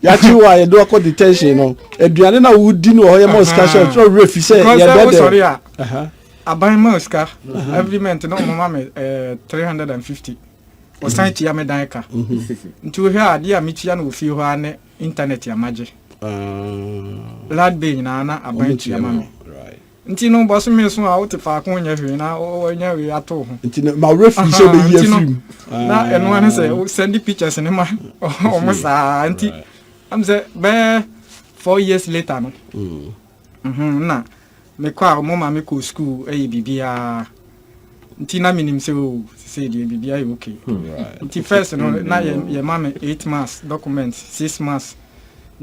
Yɛakye wo a yɛde wakɔ detention no, aduane no a wodi no wɔ hɔ, yɛma wo sika hyɛ ɔtwerɛ werɛ fi sɛ
Because sɛ
yɛdɛ
wosɔre
dɛ
a, aban ma wo sika every month na ɔmo ma me 350, ɔsan tua me dan ka. Nti wohwɛ a, adeɛ a metua no wɔ fie hɔ a ne internet a magye, light bill nyinaa na aban tua ma me. Nti no bɔsome so a, wote faako nyɛ hwee na wɔnya wei ato wo ho.
Nti no ma werɛ fi sɛ wobɛyi
Nti no,
afiri mu.
na ɛno ano sɛ wo send pictures ne ma ɔmo saa. Nti am sɛ bɛyɛ 4 years later no, na mekɔ a, ɔmo ma me kɔ school, ɛyɛ biribiara. Nti na menim sɛ o sɛ deɛ biribiara yɛ okay. Nti first no na yɛ yɛma me 8 months document, 6 months.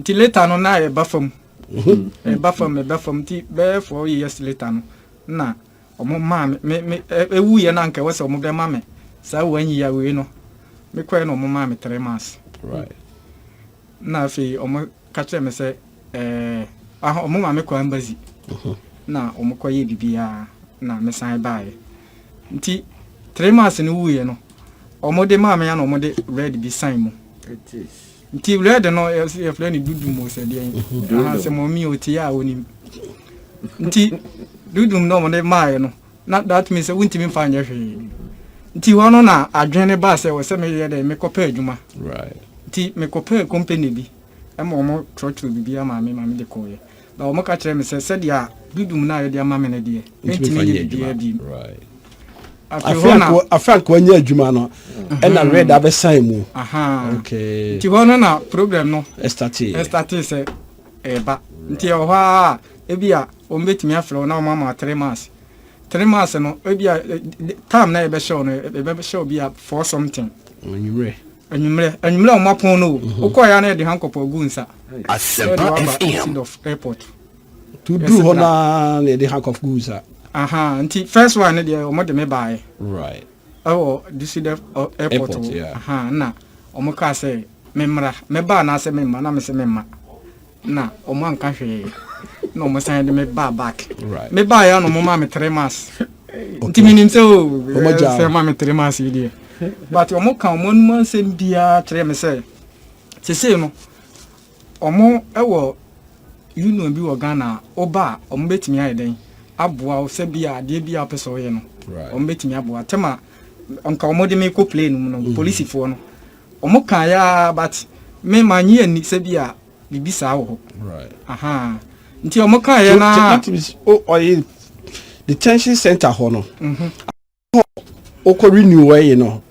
Nti later no na yɛba fam, ɛba fam, ɛba fam. Nti bɛyɛ 4 years later no na ɔmo maa me me me ewu yɛ na nka ɛwɔ sɛ ɔmo bɛma me saa one year wei no. Mekɔɛ na ɔmo maa me 3 months. Na afei ɔmo ka kyerɛ me sɛ aha, ɔmo maa me kɔ embassy na ɔmo kɔ yɛ biribiara na mesan baeɛ. Nti 3 months no wuyɛ no, ɔmo de maa me a na ɔmo de red bi sign mu. Nti red no yɛfrɛ no dudum o, sɛ deɛ aha sɛ mɔmi otie a onim. Nti dudum na ɔmo de maaeɛ no, na that means sɛ wontumi mfa nyɛ hwee. Nti hɔ no na adwene ne baa sɛ wɔ sɛ meyɛ dɛ mekɔpɛ adwuma. Nti mekɔpɛɛ company bi ɛma ɔmo twerɛtwerɛ biribi ama me ma mede kɔɔyɛ, na ɔmo ka kyerɛ me sɛ sɛdeɛ dudum no a yɛde ama me no deɛ, mentumi nyɛ biribiara bi. Afei hɔ na
afei anka wanya adwuma no, ɛna red abɛsan mu.
Aha. Nti hɔ no na problem no
ɛstart.
Ɛstart sɛ ɛɛba. Nti ɛwɔ hɔ a, ebi a wɔn bɛtumi afrɛ wo na wɔn ama 3 months. 3 months no, ebi a time na yɛbɛhyɛ wo no, yɛbɛhyɛ wo bi a four something.
Anwummerɛ?
Anwummerɛ, anwummerɛ a wɔn apɔn no o, wokɔɔ ya na yɛde handcuff agu nsa.
Asempa
Yɛde waba
FM.
Düsseldorf airport.
To duru hɔ naa na yɛde handcuff gu nsa?
Aha, nti first one no deɛ, wɔn de me baeɛ ɛwɔ Düsseldorf airport
Airport,
hɔ. Aha, na wɔn kaa sɛ memmra, mɛba anaasɛ memma, na mesɛ memma, na wɔn anka hwee na wɔn san de me baa back. Me baa ya na wɔn maa me 3 months. Nti menim sɛ o
Wɔn agya
sɛ ma me 3 months yi deɛ, but wɔn ka wɔn anum asɛm biara kyerɛ me sɛ sesei no wɔn wɔ union bi wɔ Ghana a woba a, wɔn bɛtumi ayɛ dɛn aboa wo sɛ bi a adeɛ bi a wopɛ sɛ ɔyɛ no, wɔn bɛtumi aboa. Tɛma nka wɔn de me kɔ plane mu no, polisifoɔ no. Ɔmo kaeɛ ara but me mannye anni sɛ bi a biribi saa wɔ hɔ. Ahaa. Nti ɔmo kaeɛ no ara.
Ɔyɛ detention center hɔ no. Mhm. Wokɔ renew wɔyɛ no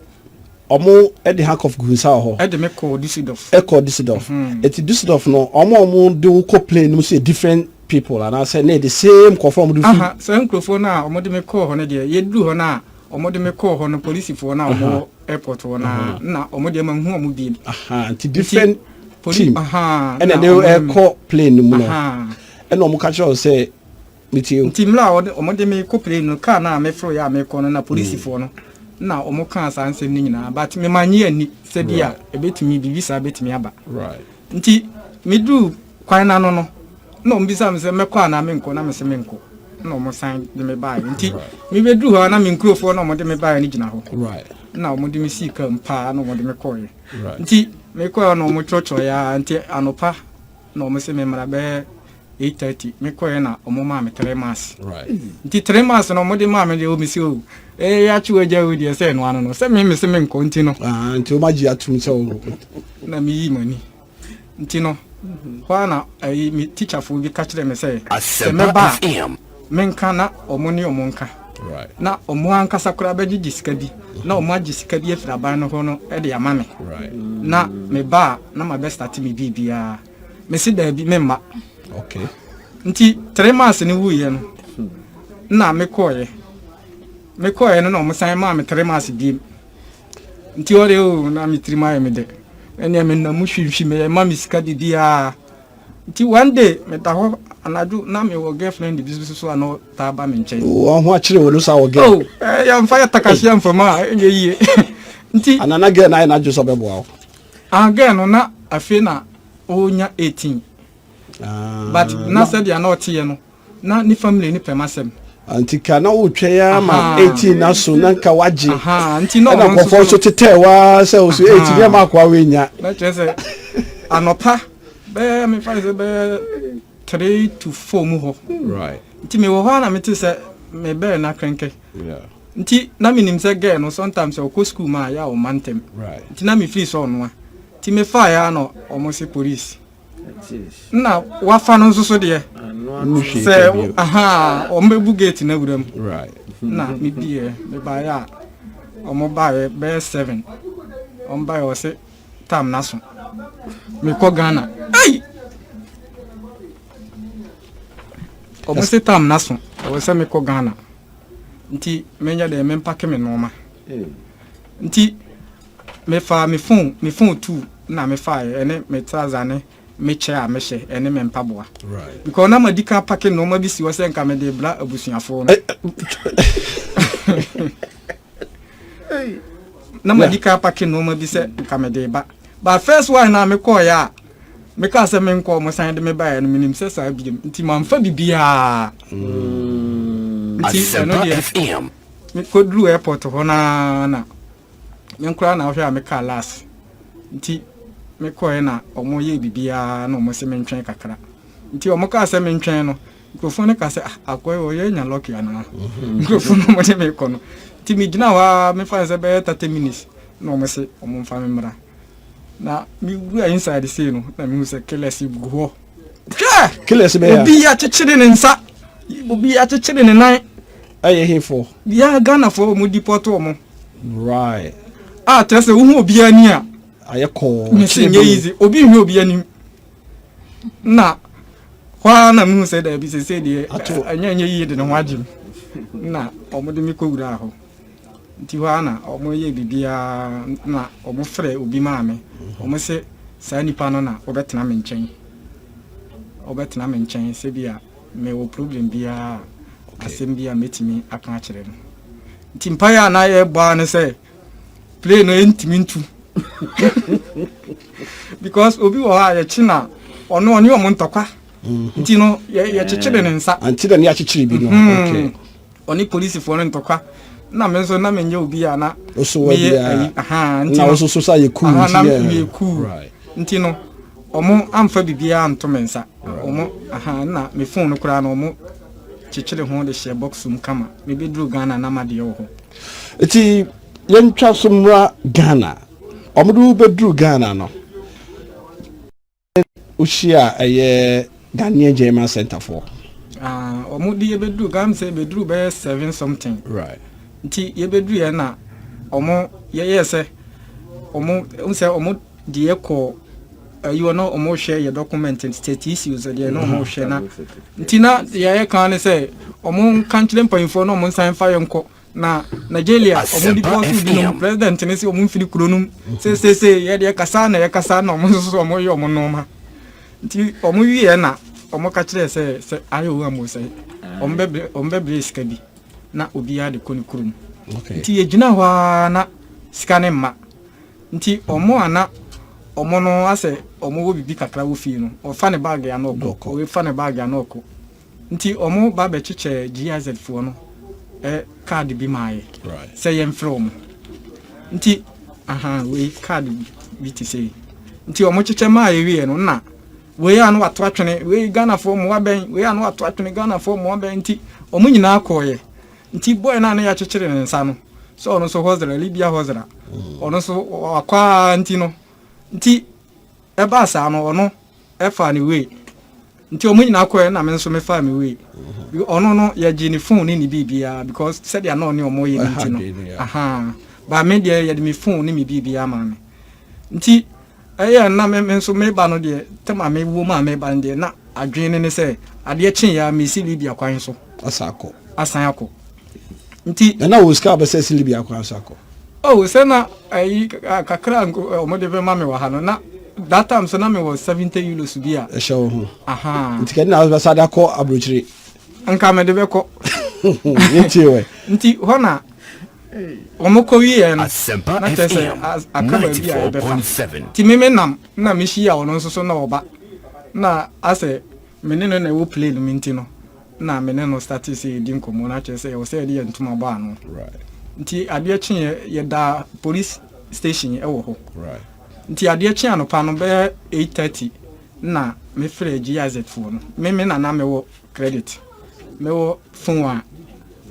ɔmo de handcuff gu nsa wɔ hɔ.
Ɛde me kɔɔ Düsseldorf.
Ɛkɔ Düsseldorf. Mhm. Eti Düsseldorf no ɔmo a ɔmo de wo kɔ plane no mu so yɛ different people anaasɛ ne the same nkurɔfoɔ a ɔmo de fi.
Aha saa nkurɔfoɔ no a ɔmo de me kɔɔ hɔ no deɛ yɛduru hɔ no a ɔmo de me kɔɔ hɔ no polisifoɔ no a ɔmo wɔ airport hɔ no a na ɔmo deɛ manhu ɔmo biem.
Aha nti different team ɛna ɛde ɛkɔ plane no mu no ɛna ɔmo ka kyerɛ wo sɛ metie o.
Nti mmerɛ a ɔmo de me kɔ plane no car no a meforo yɛ a mekɔ no na polisifoɔ no na ɔmo kaa saa nsɛm no nyinaa but me mannye anni sɛ bi a ɛbɛtumi biribi saa bɛtumi aba. Nti meduruu kwan no ano no na ɔmo bisa me sɛ mɛkɔ anaa menkɔ na mese menkɔ na ɔmo san de me baeɛ nti mebɛduru hɔ a na me nkurofoɔ na ɔmo de me baeɛ no gyina hɔ na ɔmo de me sii kaa mu paa na ɔmo de me kɔeɛ nti mekɔeɛ na ɔmo kyerɛkyerɛeɛ ara nti anɔpa na ɔmo se me mmra bɛyɛ 8:30 mekɔeɛ na ɔmo maa me 3 months nti 3 months na ɔmo de maa me deɛ ɔmo se o ee yɛakye w'agya o deɛ sɛ ɛno ano no sɛ me mese menkɔ nti no
ah, nti ɔmo agye atum sɛ o
na meyii m'ani nti no hɔ ara na ayi me tikyafoɔ bi ka kyerɛɛ me sɛ sɛ mɛba a menka na ɔmo ne ɔmo nka na ɔmo ankasa koraa bɛgyegye sika bi na ɔmo agye sika bi afiri aban no hɔ no de ama me na meba a na mabɛstate me biribiara. Mese daabi memma.
Okay.
Nti 3 months no wuiɛ no na mekɔɔeɛ mekɔɔeɛ no na ɔmo san maa me 3 months biem. Nti ɔde o na me tirim ayɛ me dɛ ɛnea menam mu hwimhwim ɛyɛ ma me sika didiaa. Nti one day meda hɔ anadwo na mewɔ girlfriend bi so so a na ɔtaa ba me nkyɛn.
Wɔn ho akyerɛ wɔn sa wɔ girl.
Oh, yɛmfa yɛ takahye amfam a ɛnyɛ yie. Nti
anana girl na ayɛ n'adwo sɛ ɔbɛboa wo.
Ah, girl no na afei na ɔnya 18. Ah, but na sɛdeɛ na ɔteɛ no na ne family ne pɛ m'asɛm.
Nti ka na wotwɛn ara ma 18 na so na nka wagye.
Nti na
ɔno nkurɔfoɔ nso tetɛɛ waa sɛ wo so 18 yɛ ma akoa woanya.
Na kyerɛ sɛ anɔpa bɛyɛ mefa sɛ bɛyɛ 3 to 4 mu hɔ. Nti mewɔ hɔ a na mete sɛ mebɛɛ na krɛnkɛ. Nti na menim sɛ girl no sometimes ɔkɔ school ma a yɛ a ɔma ntɛm. Nti na mefiri sɛ ɔnoa. Nti mefaeɛ a na ɔmo se police. Na wafa no nso so deɛ sɛ aha wɔn bɛbu gate no awura mu na mebiɛ mebaeɛ a wɔn baeɛ bɛyɛ 7 wɔn baeɛ wɔ se tam no aso mekɔ Ghana ei wɔn se tam no aso ɛwɔ sɛ mekɔ Ghana nti menyɛ deɛ mempake me nneɛma nti mefaa me phone me phone tu na mefaeɛ ɛne me trouser ne me kyɛ a mehyɛ ɛne me mpaboa because na madi kan pake nneɛma bi si hɔ sɛ nka mede bra abusuafoɔ no na madi kan pake nneɛma bi sɛ nka mede ba but first one na mekɔɔeɛ a mekaa sɛ menkɔ ɔmo san de me baeɛ no menim sɛ saa biem nti mamfa biribiaa nti ɛno deɛ mekɔduru airport hɔ naa na me nkoraa na wohwɛ a mekaa last nti mekɔɛ na ɔmo yɛ biribiara na ɔmo se mentwɛn kakra nti ɔmo kaa sɛ mentwɛn no nkurɔfoɔ no ka sɛ ah akɔɛ ɔyɛ nya lucky anaa nkurɔfoɔ no ɔmo de me kɔ no nti megyina hɔ a mefa sɛ bɛyɛ 30 minutes na ɔmo se ɔmo mfa me mmra na mewura inside sei no na mehu sɛ killers gu hɔ. Hwɛ!
Killers bɛyɛ.
Obi akyekyere ne nsa, obi akyekyere ne nan.
Ɛyɛ hefo?
Ya Ghanafoɔ wɔn deport wɔn.
Right.
A kyerɛ sɛ wohu obi ani a.
Ayɛ kɔɔ.
Mesi nyɛ easy obi nhwɛ obi anim. Na hɔ ara na mehu sɛ daabi sese deɛ ɛnyɛ nyɛ yie de ne ho agye mu. Na wɔn de me kɔ wura hɔ. Nti hɔ ara na wɔn yɛ biribiara na wɔn frɛ obi maa me. Wɔn se saa nipa no na wɔbɛtena me nkyɛn. Wɔbɛtena me nkyɛn sɛ bi a mewɔ problem biara a asɛm bi a mɛtumi aka akyerɛ no. Nti mpaeɛ a na yɛbɔ ara ne sɛ plane no ɛntumi ntu because obi wɔ hɔ a yɛkye na ɔno ɔne ɔmo ntɔkwa nti no yɛkyekyere ne nsa.
Nti na ne akyekyere bi no. Okay.
Ɔne polisifoɔ no ntɔkwa na me nso na menyɛ obi a na
meyɛ ayi aha nti no wososo sa yɛ cool
nti na meyɛ cool nti no ɔmo amfa biribiara nto me nsa ɔmo aha na me phone no koraa no ɔmo kyekyere ho de hyɛ box mu kama mebɛduru Ghana na madeɛ wɔ hɔ.
Nti yɛntwa so mmra Ghana. Ɔmo de wo bɛduru Ghana no, wohyia ɛyɛ Ghanaian German Center foɔ?
Ah, ɔmo de yɛbɛduru Ghana sɛ yɛbɛduru bɛyɛ 7 something. Nti yɛbɛduru yɛ na ɔmo yɛyɛ sɛ ɔmo sɛ ɔmo de yɛ kɔ ayi wɔ na ɔmo hwɛ yɛ document state issues deɛ na ɔmo hwɛ. Na nti na yɛyɛ kan ne sɛ ɔmo nka nkyerɛ mpanyinfoɔ na ɔmo nsan fa yɛn nkɔ na Nigeria. Ɔmo di bɔɔso binom president ne sɛ ɔmo mfiri kuro no mu seesese. Yɛdeɛ kasa na yɛkasa na ɔmo nso so ɔmo yɛ ɔmo nneɛma. Nti ɔmo wieɛ na ɔmo ka kyerɛ sɛ ayɛ owu amu sɛ ɔmo bɛbrɛ sika bi na obiara de kɔ ne kurom. Nti yɛgyina hɔ ara na sika ne mma. Nti ɔmo ana ɔmo no asɛ ɔmo wɔ bibi kakra wɔ fie no, ɔfa ne bag ano ɔkɔ.
Ɔkɔ.
Ɔfa ne bag ano ɔkɔ. Nti ɔmo ba bɛkyekyɛ GIZ foɔ no card bi maa yɛ sɛ yɛmfrɛ ɔmo. Nti aha wei card bi te sɛ yi. Nti ɔmo kyekyɛ maa yɛ wie no, na wei a no wato atwene wei, Ghanafoɔ mmoa bɛn, wei a no wato atwene, Ghanafoɔ mmoa bɛn. Nti ɔmo nyinaa kɔɔyɛ. Nti boy no a ne yɛakyekyere ne nsa no sɛ ɔno nso hɔsra Libya hɔsra, ɔno nso wakɔ a. Nti no nti ɛbaa saa no, ɔno ɛfa ne wei. Nti ɔmo nyinaa kɔɛ na me nso mefaa me wei. Ɔno no yɛgye ne phone ne ne biribiara because sɛdeɛ na ɔne ɔmo yɛ no nti no.
Ɛha adwene, yeah.
Aha ba me deɛ, yɛde me phone ne me biribiara ma me. Nti ɛyɛ na me nso meba no deɛ, tɛm a mewɔ mu a meba no deɛ, na adwene ne ne sɛ adeɛ kyeeɛ a mesi Libya kwan so.
Asa akɔ.
Asan akɔ. Nti
na na wo sika bɛsɛ si Libya kwan so akɔ?
Oh, sɛ na ayi kakra ɔmo de bɛma me wɔ ha no, na that time so na mewɔ €70 bi a
ɛhyɛ wo ho.
Aha.
Nti kɛde na wobɛsa de akɔ aburokyire?
Nka mede bɛkɔ.
Yɛntie wɛ.
Nti hɔ na ɔmo kɔ wieɛ no
Asempa
na kyerɛ sɛ
FM
aka baabi a yɛbɛfa.
94.7.
Nti meme nam na mehyia ɔno nso so na ɔba na asɛ me ne no na ɛwɔ plane mu. Nti no na me ne no start sɛ yɛdi nkɔmmɔ na kyerɛ sɛ ɛwɔ sɛ yɛde yɛ ntoma bɔ ano. Nti adeɛ kyeeɛ, yɛda police station ɛwɔ hɔ. Nti adeɛ kye anɔpa no bɛyɛ 8:30 na mefrɛ GIZ foɔ no. Me nana mewɔ credit, mewɔ phone a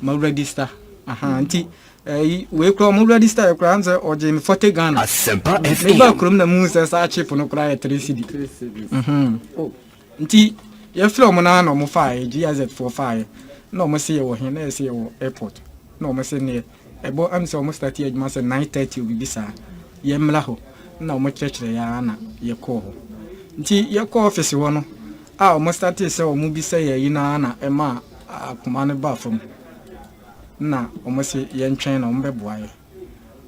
ma register. Aha, nti ɛyi wei kora ɔmo register yɛ koraa sɛ ɔgye me 40 Ghana.
Asempa
Meba
FM.
kurom na muhu sɛ saa chip no koraa yɛ 3 cedi. Nti yɛfrɛ ɔmo naa na ɔmo faeɛ, GIZ foɔ faeɛ na ɔmo se yɛwɔ he? Na yɛsɛ yɛwɔ airport. Na ɔmo se neɛ ɛbɔ ɛm sɛ ɔmo start adwuma sɛ 9:30 obibi saa, yɛmmra hɔ. Na ɔmo kyerɛkyerɛ yɛ ara na yɛkɔɔ hɔ. Nti yɛkɔɔ office hɔ no a ɔmo start sɛ ɔmo bisa yɛ yi naa na ɛma akoma no baa fam na ɔmo se yɛntwɛn na ɔmo bɛboa yɛ.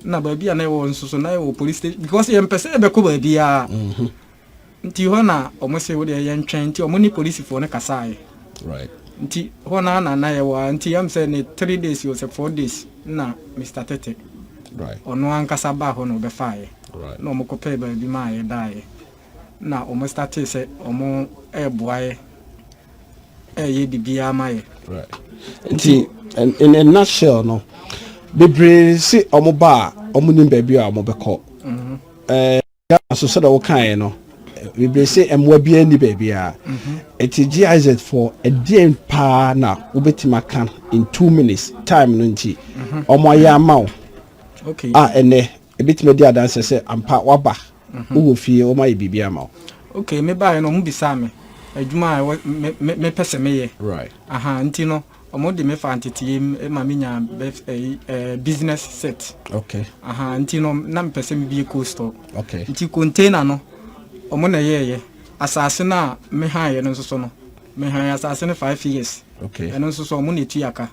Na baabi a na yɛwɔ nso so na yɛwɔ police station because yɛmpɛ sɛ yɛbɛkɔ baabiara. Nti hɔ na ɔmo se wodeɛ yɛntwɛn. Nti ɔmo ne polisifoɔ no kasaeɛ. Nti hɔ na yɛwɔ a. Nti yam sɛ ne 3 days o sɛ 4 days na Mr Tete ɔno ankasa baa hɔ na ɔbɛfaeɛ. Na ɔmo kɔpɛɛ baabi maa yɛdaeɛ na ɔmo starte sɛ ɔmo ɛɛboa yɛ, ɛɛyɛ biribiara ma yɛ.
Right, nti in a nutshell no, bebree si ɔmo ba a ɔmo nim baabi a ɔmo bɛkɔ. Ghana so, sɛdeɛ wɔkaeɛ no, bebree sɛ mmoa biara ni baabiara. Nti GIZ foɔ, ɛdeɛn paa na wobɛtumi aka in 2 minutes time no nti ɔmo ayɛ ama wo a ɛnɛ ebɛtumi adi adanse sɛ ampa waba, wowɔ fie, ɔmo ayɛ biribi ama wo?
Okay, me baeɛ no, ɔmo bisaa me adwuma a ɛwɔ mepɛ sɛ meyɛ. Aha, nti no ɔmo de me fa nteteyɛ mu ma menya ɛyi, business set. Aha, nti no na mepɛ sɛ mebie cold store. Nti container no ɔmo na ɛyɛɛyɛ. Asase no a mehaeɛ no nso so no, mehae asase no 5 years. Ɛno nso so ɔmo na ɛtua ka.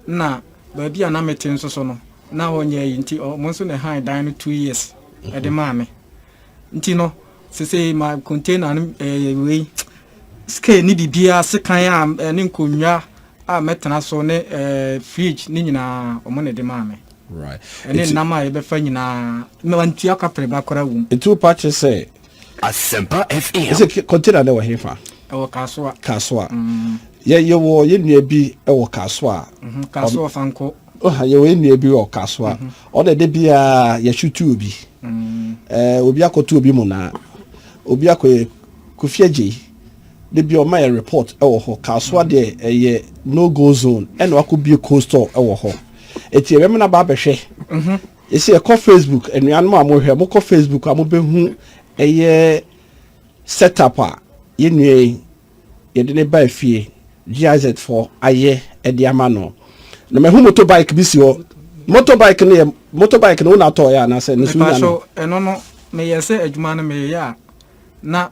Na baabi a na mete nso so no na ɔnyɛ yi, nti ɔmo nso na ɛhae dan no 2 years ɛde maa me. Nti no sese ma container no, wei scale ne biribiara, sekan a ɛne nkonnwa a mɛtena so ne fridge ne nyinaa, ɔmo na ɛde maa me. Ɛne nam a yɛbɛfa nyinaa, mantua kaprɛ ba koraa wɔ mu.
Nti wo pa kyerɛ sɛ
Asempa FM.
Ɛsɛ container no wɔ hefa?
Ɛwɔ Kasoa.
Kasoa. Yɛwɔ yɛn nua bi wɔ Kasoa.
Kasoa Fankɔ.
Ɔha, yɛwɔ yɛn nua bi wɔ Kasoa. Ɔna ɛde biara yɛhwete obi. Obi akɔto obi mu na obi akɔ Kofi Agye de bi ɔma yɛ report ɛwɔ hɔ. Kasoa deɛ, ɛyɛ no go zone ɛna wakɔ bie cold store ɛwɔ hɔ. Eti ɛbɛn na ba abɛhwɛ. Yɛsɛ yɛkɔ Facebook, anuanom a mohwɛ, mokɔ Facebook a mobɛhu ɛyɛ setup a yɛn nua yi yɛde ne ba fie GIZ foɔ ayɛ ɛde ama no. Na mahu motorbike bi si hɔ. Motorbike no yɛ motorbike no, wo na atɔɔyɛ anaasɛ ne so nya no?
Ɛno no, meyɛ sɛ adwuma no meyɛ a, na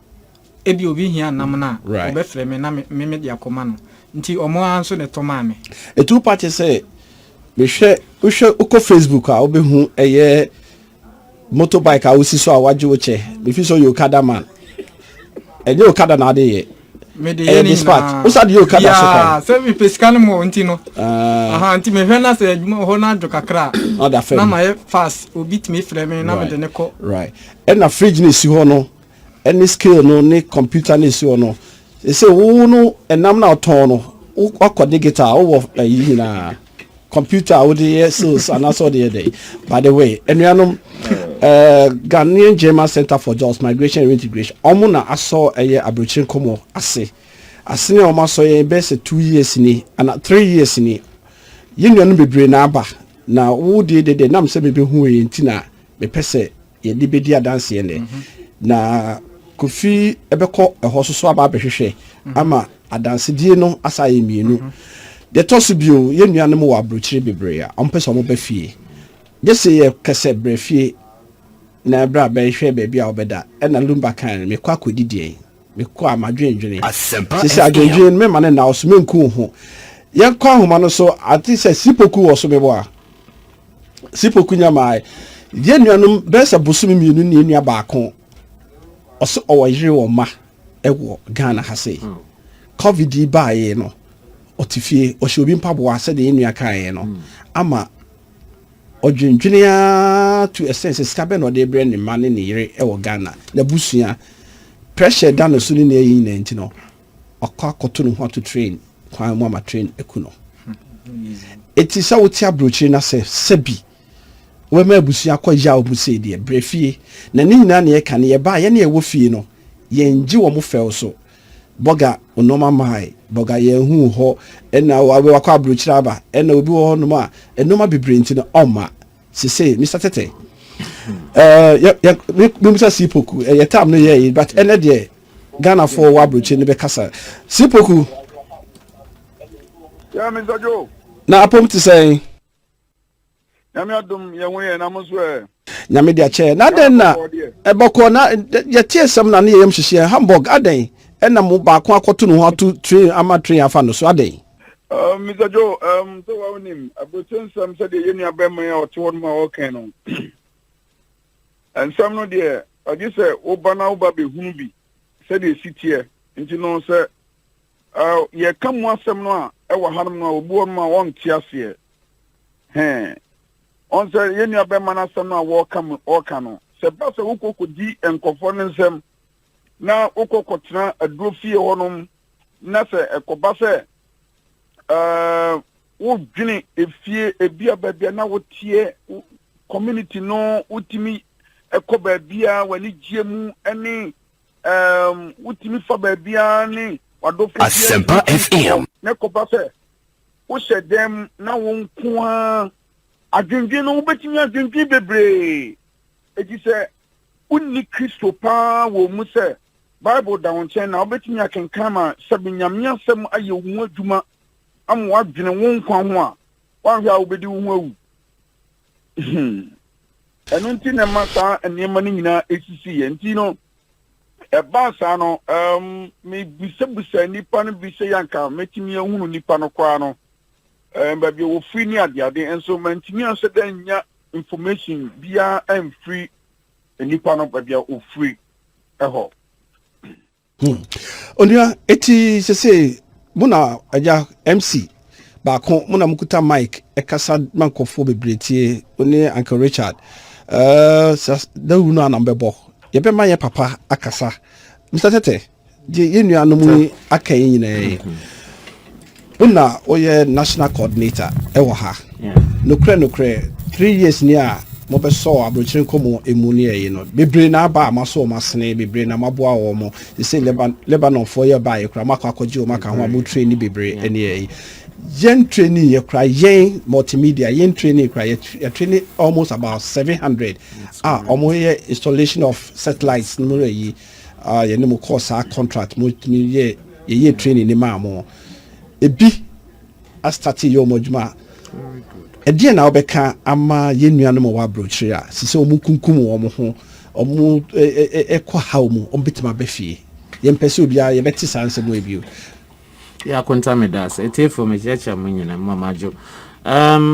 ebi obi hia nam no a, ɔbɛfrɛ me na me me de akɔma no, nti ɔmo ara nso ne tɔ maa me.
Ɛtu pa kyɛ sɛ mehwɛ, wohwɛ, wokɔ Facebook a, wobɛhu ɛyɛ motorbike a wosi so a wagye wo kyɛ. Mefi sɛ ɔyɛ okada man, ɛnyɛ okada na ade yɛ?
Mede yɛ ne
dispatch
nyinaa.
Wosa de yɛ okada so kan?
Sɛ mepɛ sika no mu nti no.
Ah.
Aha, nti mehwɛ na sɛ adwuma hɔ no adwo kakra a,
ɔda fam.
Na mayɛ fast, obi tumi frɛ me na mede ne kɔ.
Right, ɛna fridge no esi hɔ no, ɛne scale no ne computer no esi hɔ no, ɛsɛ wo no ɛnam na ɔtɔn no, wakɔ digital, wowɔ ɛyi nyinaa, computer a wode yɛ sales anaasɛ wode yɛ dɛ. By the way, anuanom, Ghanaian German Center for Jobs, Migration and Reintegration, ɔmo na asɔ ɛyɛ aburokyire nkɔmɔ ase asene a ɔmo asɔ yɛn bɛyɛ sɛ 2 years ni ana 3 years ni. Yɛn nuanom bebree na aba na wo deɛ de nam sɛ mebɛhu yɛn nti na mepɛ sɛ yɛde bɛdi adanseɛ nɛ na Kofi ɛbɛkɔ ɛhɔ so so aba abɛhwehwɛ ama adansedie no asa yɛ mmienu. Deɛ ɛtɔ so bio, yɛn nuanom wɔ aburokyire bebree a ɔmpɛ sɛ ɔmo bɛ fie, gye sɛ yɛ kɛsɛ brɛ fie na ɛbrɛ a bɛhwɛ baabi a wɔbɛda. Ɛna Lumba kan no, mekɔ akɔdi deɛn, mekɔ a madwendwene.
Asempa
sisi
FM.
Adwendwene no mema ne nna so, menku wo ho. Yɛnkɔ ahoma no so, ate sɛ Sipoku wɔ so. Mebɔ a Sipoku nyamaa yɛn nuanom bɛyɛ sɛ bosome 2 ne yɛn nua baako ɔsɛ ɔwɔ yere wɔ mma ɛwɔ Ghana ha sei. Covid yi baeɛ no, ɔte fie, ɔhyɛ obi mpaboa sɛdeɛ yɛn nua kaeɛ no, ama ɔdwendwene ara to extent sɛ sika bɛn na ɔde brɛ ne mma ne ne yere ɛwɔ Ghana. N'abusua pressure da ne so ne nea ɛyi nyinaa nti no, ɔkɔ akɔto ne ho ato train kwan mu ama train aku no. Eti sɛ wote aburokyire na sɛ sɛbi wɔbɛma abusua akɔ yaw mu sei deɛ, brɛ fie. Na ne nyinaa ne yɛka ne yɛbaa yɛne ɛwɔ fie no, yɛngye wɔn fɛw so. Bɔga nneɛma maae bɔga yɛn hu hɔ, ɛna wakɔ aburokyire aba, ɛna obi wɔ hɔnom a nneɛma bebree nti no ɔmma sese. Mr Tete, yɛ yɛ mímusa Sipoku, ɛyɛ tam no yɛ yi, but ɛnɛ deɛ Ghanafoɔ wɔ aburokyire no bɛkasa. Sipoku.
Yeah, Mr. Joe.
Na apom te sɛn?
Nyame adom, yɛn ho yɛ, na mo nso ɛ?
Nyame de akyɛ. Na adɛn na ɛbɔkɔ na yɛte asɛm na ne yɛyam hyehyɛ Hamburg? Adɛn ɛna mo baako akɔto ne ho ato train ama train afa no so? Adɛn?
Mr. Joe, sɛ wa wonim aburokye nsɛm, sɛdeɛ yɛn nua bɛrima yi a ɔte hɔ nom a ɔreka no, nsɛm no deɛ, ɔgye sɛ woba na woba bɛhunu bi sɛdeɛ esi teɛ. Nti no sɛ yɛka mu asɛm no a ɛwɔ hanom no a, obi wɔ nom a ɔnte aseɛ hɛn. Ɔn sɛ yɛn nua bɛrima no asɛm no a wɔreka mu ɔreka no sɛ ba sɛ wokɔ kɔdi nkɔfoɔ no nsɛm na wokɔ kɔtena aduro fie hɔnom na sɛ ɛkɔba sɛ wodwene efie ebi a baabi a na woteɛ community no, wotumi ɛkɔ baabi a w'ani gye mu ɛne wotumi fa baabi a ne wadɔfo bi.
Asempa FM.
Na ɛkɔba sɛ wohyɛ dɛm na wo nko ara adwendwen no, wobɛtumi adwendwen bebree. Eti sɛ wonni Kristo paa wɔ mu, sɛ Bible da wo nkyɛn na wobɛtumi akenkan ma sɛbi Nyame asɛm ayɛ wo mu adwuma ama woadwene wo nkwa ho a, woanhwɛ a wobɛdi wo ho awu. Ɛno nti na ɛma saa nneɛma no nyinaa esisi yɛ. Nti no ɛbaa saa no, mebisabisa nnipa no bi sɛ yɛnka mɛtumi ahunu nnipa no koraa no, baabi a wɔfiri ne adeade nso, mantumi ansɛ dɛ nya information biara amfiri nnipa no baabi a wɔfiri ɛhɔ.
Onua, eti sese mo na agya MC baako, mo na mokuta mic ɛkasa ma nkɔfoɔ bebree tie, wo ne Uncle Richard. Dawuru no anam bɛbɔ, yɛbɛma yɛ papa akasa. Mr Tete deɛ, yɛn nuanom yi aka yi nyinaa yi, wo na woyɛ national coordinator ɛwɔ ha. Nokorɛ nokorɛ, 3 years ni a mobɛsɔ aburokyire nkɔmmɔ emu ne ɛyi no, bebree na aba a moasɔ wɔn asene, bebree na moaboa wɔn mo sɛ Lebanonfoɔ yɛ baayɛ koraa, moakɔ akɔgye wɔn aka ho a mo train ne bebree ɛne ɛyi. Yɛn training yɛ kora yɛn multimedia yɛn training kora yɛ training almost about 700 a wɔn yɛ installation of satellites no mu yi a yɛne mo kɔɔ saa contract mo tumi yɛ yɛyɛ training ne maa mo ebi astart yɛ wɔn adwuma. Ɛdeɛ na wɔbɛka ama yɛn nuanom a wɔwɔ aburokyire a sisi wɔn kunkum wɔn ho, wɔn ɛkɔ haw mu, wɔn bɛtumi aba fie? Yɛn mpɛ sɛ obiara yɛbɛte saa nsɛm wɔ bio.
Yɛ Akonta, meda ase. Etiefo, mekyerɛkyerɛ mo nyina mo amadwo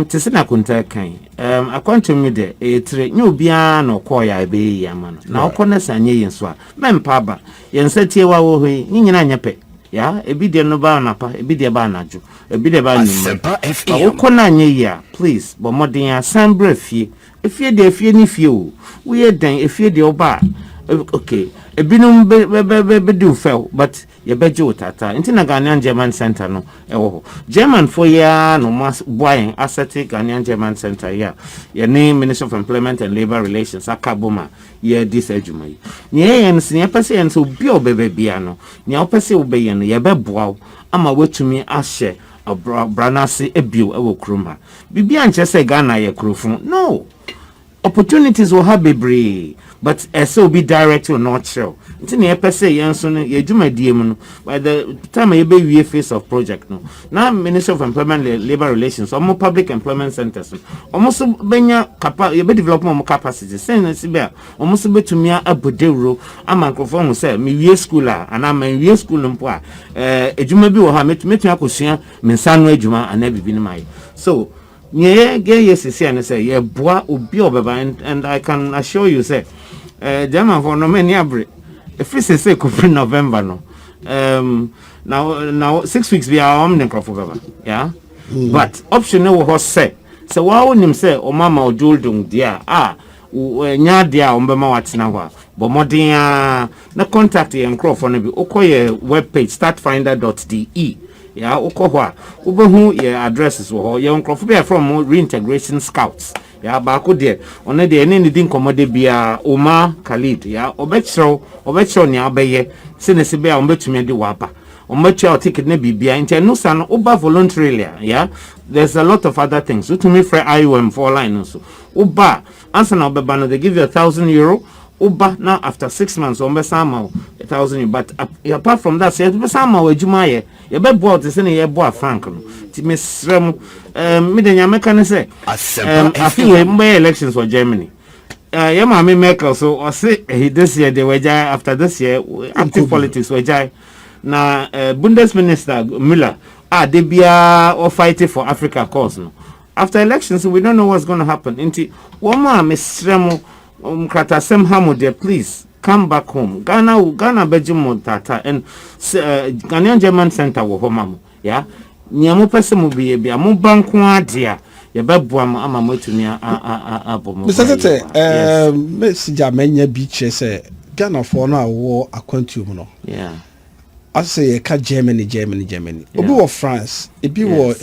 te sɛ na Akonta kan akwantum mi deɛ, ɛyɛ tire nyɛ obiara na ɔkɔɔ yɛ a ɛbɛyɛ yie ama no na ɔkɔ no sɛ anyɛ yie nso a, mɛmpa aba. Yɛn nsa tie wa wɔ hɔ yi ne nyinaa nyɛ pɛ ya. Ebi deɛ no ba anapa, ebi deɛ ba anadwo, ebi deɛ ba anwummerɛ.
Asempa
ba
FM.
Wokɔ no anyɛ yie a, please bɔ mmɔden a san brɛ fie. Efie deɛ, efie ne fie o. Woyɛ dan efie deɛ, ɔba a okay, ebinom bɛ bɛ bɛ bɛdi wo fɛw, but yɛbɛgye wo tata. Nti na Ghanaian German Center no ɛwɔ hɔ. Germanfoɔ yi ara na ɔmo boa yɛn asɛte Ghanaian German Center yi a yɛne Ministry of Employment and Labour Relations aka bom a yɛredi saa adwuma yi. Nea yɛyɛ no sɛ, nea yɛpɛ sɛ yɛn sɛ obi a ɔbɛba bia no, nea wopɛ sɛ wobɛyɛ no, yɛbɛboa wo ama woatumi ahyɛ ɔbra no ase ebio ɛwɔ kurom ha. Biribi ankyerɛ sɛ Ghana yɛ kurofo no, opportunities wɔ ha bebree, but ɛsɛ obi direct wo na ɔkyerɛw. Nti na yɛpɛ sɛ yɛn nso no yɛ dwumadie mu no, by the time a yɛbɛwie phase of project no, na Ministry of Employment and Labour Relations, ɔmo public employment centers no, ɔmo nso bɛnya capa, yɛbɛ develop ɔmo capacity sɛn na si bɛ a ɔmo nso bɛtumi abɔ dewuro ama nkurɔfoɔ ho sɛ mewie school a anaa manwie school no mpo a, adwuma bi wɔ hɔ a mɛtumi akɔsua me nsa ano adwuma anaa biribi no ma yɛ. So nea yɛyɛ sisi a ne sɛ yɛboa obi a ɔbɛba, and I can assure you sɛ Germanfoɔ no mani abere. Ɛfiri sese kɔfiri November no na 6 weeks biara wɔn ne nkurɔfoɔ bɛba, yeah. But option no wɔ hɔ sɛ wɔn a wonim sɛ wɔn ama Duldung deɛ a nya adeɛ a wɔn bɛma watena hɔ a, bɔ mmɔden a na contact yɛn nkurɔfoɔ no bi. Wokɔ yɛ web page startfinder.de ya, wokɔ hɔ a, wobɛhu yɛ addresses wɔ hɔ. Yɛ nkurɔfoɔ bi a yɛfrɛ mo reintegration scouts ya. Baako deɛ, ɔno deɛ ɛne ne di nkɔmmɔ de biara, Omar Khalid ya, ɔbɛkyerɛw nea ɔbɛyɛ sɛ ne sɛ bɛyɛ a wɔbɛtumi de waba, wɔbɛtua wo ticket ne biribia. Nti ɛno sa no, woba voluntarily a, yeah, there's a lot of other things. Wotumi frɛ IOM for line no so. Woba a, ansa na wobɛba no, they give you €1,000. Woba na after 6 months, wɔn bɛsan ama wo €1,000. But apart from that, sɛ yɛbɛsan ama wo adwuma ayɛ, yɛbɛboa wo te sɛ ne yɛboa Frank no. Nti mesrɛ mo, mede nyame ka ne sɛ
Asempa
afe wei mbɛyɛ elections wɔ Germany. Yɛ maame Merkel so ɔse this year de wagyae, after this year active politics wagyae. Na Bundesminister Müller a de biara ɔfight for Africa cause no, after elections we don't know what's going to happen. Nti wɔn a mesrɛ mo, nkratasɛm ha mo deɛ, please come back home. Ghana bɛgye mo tata, and Ghanaian German Center wɔ hɔ ma mo ya. Nea mopɛ sɛ mo bɛyɛ bia, mo ba nko adeɛ a, yɛbɛboa mo ama moatumi abɔ mo
Mr.
bra yie
Tete,
paa. Yes.
Message a manya bi kyerɛ sɛ Ghanafoɔ no a wɔwɔ akwantuo mu no, asɛ yɛka Germany, Germany, Germany, obi wɔ France, ebi wɔ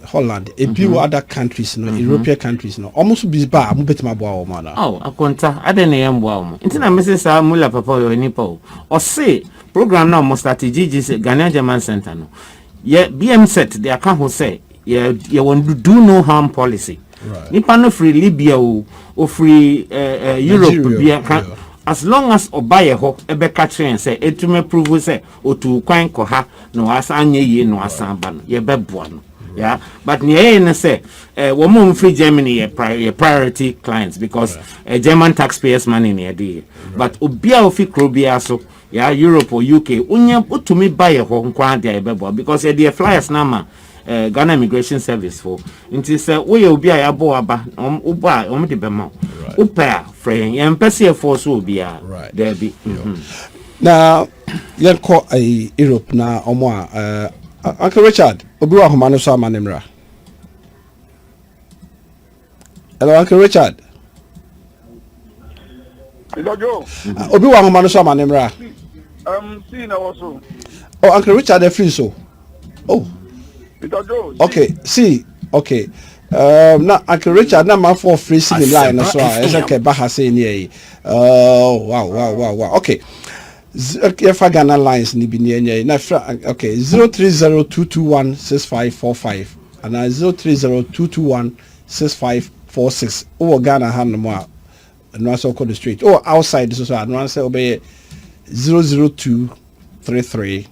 Holland, ebi wɔ other countries no, European countries no, ɔmo nso bi ba a, mo bɛtumi aboa wɔn ana?
Oh, Akonta, adɛn na yɛmboa wo mo? Nti na mese saa Mula papa ɔyɛ nipa o. Ɔse program na ɔmo start GGC, Ghanaian German Center no, yɛ BMZ de aka ho sɛ yɛwɔ do no harm policy. Nipa no firi Libya o, ofiri Europe
Nigeria,
bia ka, as long as ɔba yɛ hɔ ɛbɛka kyerɛ yɛn sɛ etumi prove sɛ otu kwan kɔ ha na wasan anyɛ yie na wasan ba no, yɛbɛboa no. Yeah, but nea ɛyɛ ne sɛ wɔn a wɔfiri Germany yɛ priority clients because German taxpayers money na yɛde yɛ. But obi a ofi kuro biara so, yeah, Europe or UK, wonya wotumi ba yɛ hɔ nko ara deɛ, yɛbɛboa because yɛde yɛ flyers na ama Ghana Immigration Service fo. Nti sɛ woyɛ obi a yɛabɔ waba na wobɔ a, wɔn de bɛma wo. Wopɛ a, frɛ yɛn. Yɛn mpɛ sɛ yɛfɔ so obiara. Daabi.
Na yɛnkɔ ayi Europe na ɔmo a Uncle Richard, obi wɔ ahoma no so ama ne mmra. Hello, Uncle Richard.
Mr. Joe.
Ah, obi wɔ ahoma no so ama ne mmra.
Si na wɔ so.
Oh, Uncle Richard afiri so. Oh.
Mr. Joe.
Okay, see, okay. Na Uncle Richard na manfoɔ firi si ne line no so a ɛsɛ kɛ ba ha sei ne ɛyi. Oh, wow. Okay. Yɛfa Ghana lines ni bi ni ɛnyɛ na fra. Okay, 0302216545 anaa 0302216546. Wowɔ Ghana ha nom a, ɛno asɛ wokɔ no straight. Wowɔ outside so so a, ɛno asɛ wobɛyɛ 00233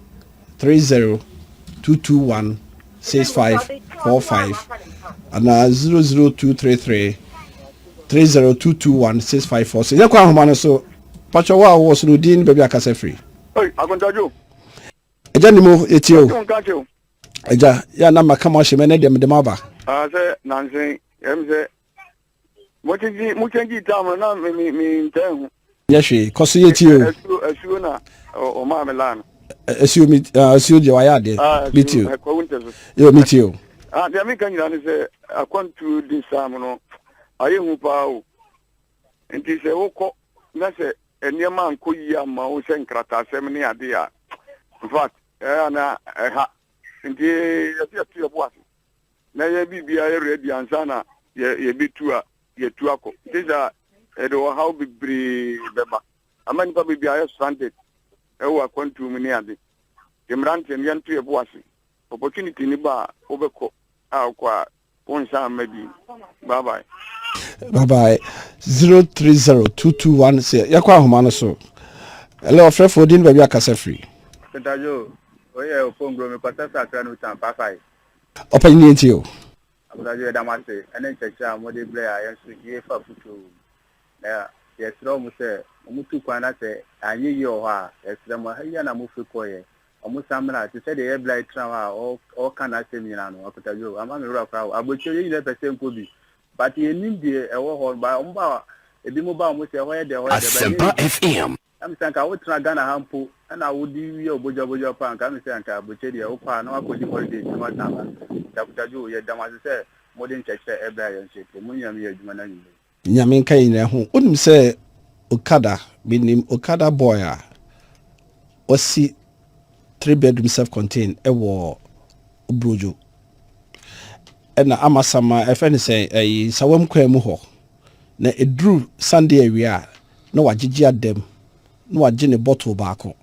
302216545 anaa 00233 302216546. Yɛkɔ ahoma no so. Patwɛ, wo a wowɔ so no, din ne baabi akasa firi.
Oi, Akontadwo.
Agya ne mu, yɛtie o.
Ɔte wo nka kyɛ o.
Agya yɛ na maka mo ahyɛ mɛ ne deɛ mede mo aba.
Ah, sɛ nansen ɛm sɛ mo kyɛngyi tam no na me ntɛn ho.
Nyɛ hwee, kɔ so, yɛtie o.
Asuo na ɔmaa me laa no.
Asuo mi, asuo deɛ wayɛ adeɛ.
Ah,
metie o.
Asuo kwawu ntɛ so.
Yo, metie o.
Ah, deɛ meka nyinaa ne sɛ akwantuo di sam no ayɛ hu paa o. Nti sɛ wokɔ na sɛ nneɛma ankɔ yie ama wo sɛ nkrataasɛm ne ade a, in fact, ɛyɛ na ɛha. Nti yɛsɛ yɛto yɛbo ase na yɛ biribiara yɛ ready ansa na yɛ yɛbɛtu a yɛtu akɔ. Nti sɛ ɛde ɔhaw bebree bɛba ama nipa bebree ayɛ stranded ɛwɔ akwantuo mu ne ade. Nti mmeranteɛ no, yɛnto yɛbo ase. Opportunity ni ba a, wobɛkɔ a, wokɔ a, wonsan mma bi. Bye bye.
Bye bye. 030221 sɛ yɛkɔ ahoma no so. Ɛlɛ, ɔfrɛfoɔ, din, baabi akasa firi.
Akontadwo, oyɛ Ofongro, mekɔsɛ sakra no tan fafae.
Ɔpanyin, yɛntie o.
Akontadwo, yɛda mo ase ɛne nkyerɛkyerɛ a mode brɛ a yɛn nso yɛfa fotuo wɔ mu. Na yɛsrɛ mo sɛ ɔmo kwan na sɛ anyɛ yie wɔ hɔ a, yɛsrɛ mo, ha yi na mofiri kɔɔyɛ, ɔmo san mmra te sɛ deɛ yɛ bla tena hɔ a ɔka n'asɛm nyinaa no. Akontadwo, ama me werɛ koraa. Abɔkyire yɛn nyinaa pɛ sɛ nkɔ bi, but yɛnim deɛ ɛwɔ hɔ ba. Ɔmo ba, ebi mo ba, ɔmo sɛ ɛhɔ yɛ dɛ, ɛhɔ yɛ dɛ.
Asempa FM.
Ɛmi sɛ nka wotena Ghana ha mpo ɛna wodi wie obogya pa, nka mi sɛ nka abɔkyire deɛ, wokɔ a na wakɔdi holidays na wasan ba. Akontadwo, yɛ dam ase sɛ mode nkyerɛkyerɛ ɛbrɛ a yɛn nso yɛtie mo nyame yɛ adwuma no anwummerɛ.
Nyame nka yɛn nyinaa ho. Wonim sɛ Okada, menim Okada boy a ɔsi three bedroom self contained ɛwɔ Brojo ɛna Amasama, ɛfɛ ne sɛ ɛyi Sawam kwan mu hɔ, na ɛduru Sunday awia a, na wagyegye adam na wagye ne bottle baako.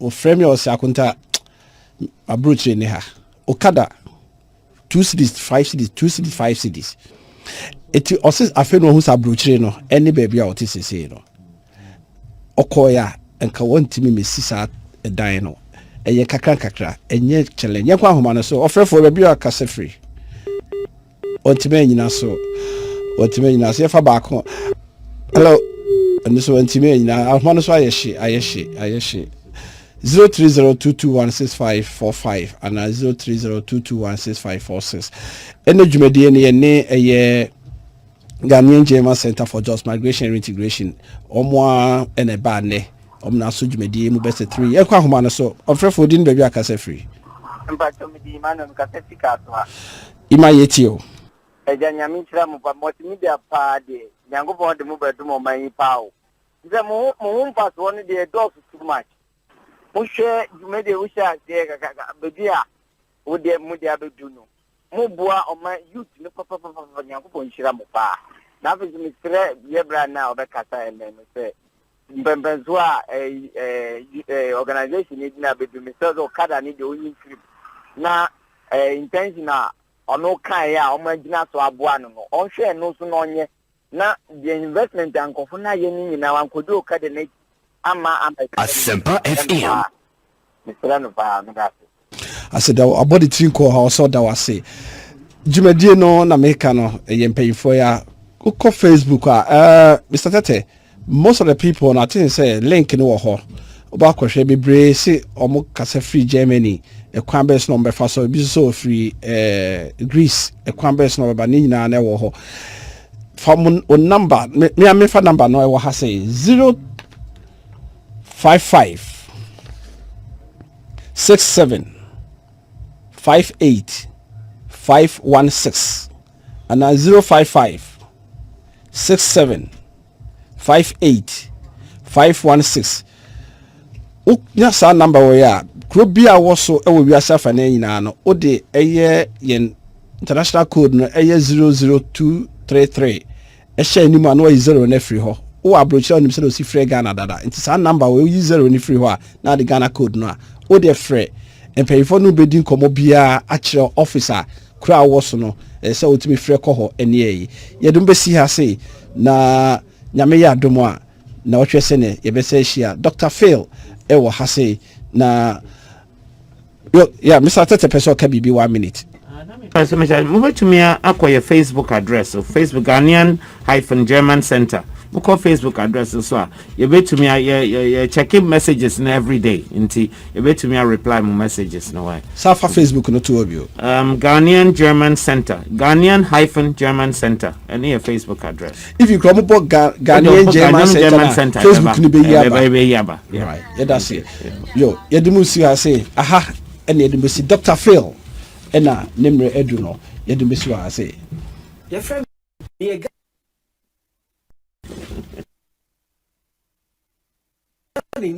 Wɔfrɛ me a, ɔsɛ, "Akonta, aburokyire ne ha." Okada, 2 cedis, 5 cedis, 2 cedis, 5 cedis. Eti ɔsɛ afei na ɔho sɛ aburokyire no ɛne baabi a ɔte sesei no. Ɔkɔɔɛ a, nka wɔntumi mesi saa ɛdan no. Ɛyɛ kakra nkakra, ɛnyɛ challenge. Yɛnkɔ ahoma no so. Ɔfrɛfoɔ, baabi a akasa firi. Ɔntumi anyina so, ɔntumi anyina so. Yɛfa baako. Hello, ɛno so ɔntumi anyina. Ahoma no so ayɛ hye, ayɛ hye, ayɛ hye. 0302216545 anaa 0302216546. Ɛne dwumadie no yɛne ɛyɛ Ghanaian German Center for Jobs, Migration and Reintegration. Ɔmo a ɛna ɛbaa nnɛ, ɔmo na aso dwumadie mu bɛsɛ 3. Yɛkɔ ahoma no so. Ɔfrɛfoɔ, din, baabi akasa firi.
Mpatɔ, mede Emmanuel, mekasa fi Kasoa.
Ima, yɛtie o.
Agya, Nyame nhyira mo pa. Multimedia paa deɛ, Nyankopɔn de mo bɛdom ɔman yi paa o. Sɛ mo ho mfasoɔ no deɛ, ɛdɔɔso too much. Mohwɛ dwumadie wohyɛ aseɛ kakaka, baabi a wode mo de abɛdu no, moboa ɔman youth no papapapa. Nyankopɔn nhyira mo paa. Na afei so mesrɛ yɛbra no a ɔbɛkasa ɛnɛ no sɛ mpɛmpɛnso a ɛɛ ɛɛ organisation no gyina abɛdu, mesrɛ sɛ ɔkada ne deɛ ɔnyi mfirim na intention a ɔno kaeɛ a ɔmo agyina so aboa no, ɔnhwɛ ɛno so na ɔnyɛ na deɛ investment a nkɔfo no ayɛ no nyinaa wankɔdi ɔkada no ama.
Asempa FM.
Mesrɛ no paa, meda ase.
Ase da abɔ de tiri nkɔɔ ha, ɔsɛ ɔda wase. Dwumadie no na meka no, ɛyɛ mpanyinfoɔ yi a wokɔ Facebook a, Mr Tete, most of the people no ate sɛ link no wɔ hɔ. Wobɛakɔhwɛ bebree se ɔmo kasa firi Germany, ɛkwan bɛyɛ so na ɔmo bɛfa so. Ebi nso sɛ ɔfiri Greece, ɛkwan bɛyɛ so na ɔbɛba. Ne nyinaa na ɛwɔ hɔ. Fa mo o number me me a mefa number no ɛwɔ ha sɛ 0556758516 anaa 0556758516. Wonya saa number wɔ yi a, kuro bi a wɔ so wɔ wiase afa no nyinaa no, wode ɛyɛ yɛn international code no, ɛyɛ 00233 ɛhyɛ anim a, na wayi zero no afiri hɔ. Wowɔ aburokyerɛ a wonim sɛdeɛ wɔsi frɛ Ghana dada. Nti saa number wei woyi zero no firi hɔ a na ade Ghana code no a wodeɛ frɛ. Mpanyinfoɔ no bɛdi nkɔmmɔ biara akyerɛ office a kuro a wowɔ so no ɛsɛ sɛ wotumi frɛ kɔ hɔ ɛne ɛyi. Yɛde mo bɛsi ha sei na Nyame yɛ adom a na wɔhwɛ sɛdeɛ yɛbɛsɛ ahyia Doctor Phil ɛwɔ ha sei na Yo, yeah, Mr. Tete pɛ sɛ ɔka biribi one minute.
Sɛ mesɛ mobɛtumi akɔ yɛ Facebook address so, Facebook Ghanaian hyphen German Center. Mokɔ Facebook address so a, yɛbɛtumi a yɛ yɛ yɛ check messages no every day, nti yɛbɛtumi a reply mo messages no wae.
Saa fa Facebook no to hɔ bio.
Ghanaian German Center, Ghanaian hyphen German Center, ɛne yɛ Facebook address.
If you kura mo bɔ Ghanaian German Center na Facebook ni bɛyi aba.
Bɛyi aba.
Right, yɛda se. Yo, yɛde mu si ha se aha ɛna yɛde bɛsi Dr. Phil ɛna ne mmerɛ adu no yɛde bɛsi wɔ ha se. Yɛfrɛ me yɛ Ghana ni.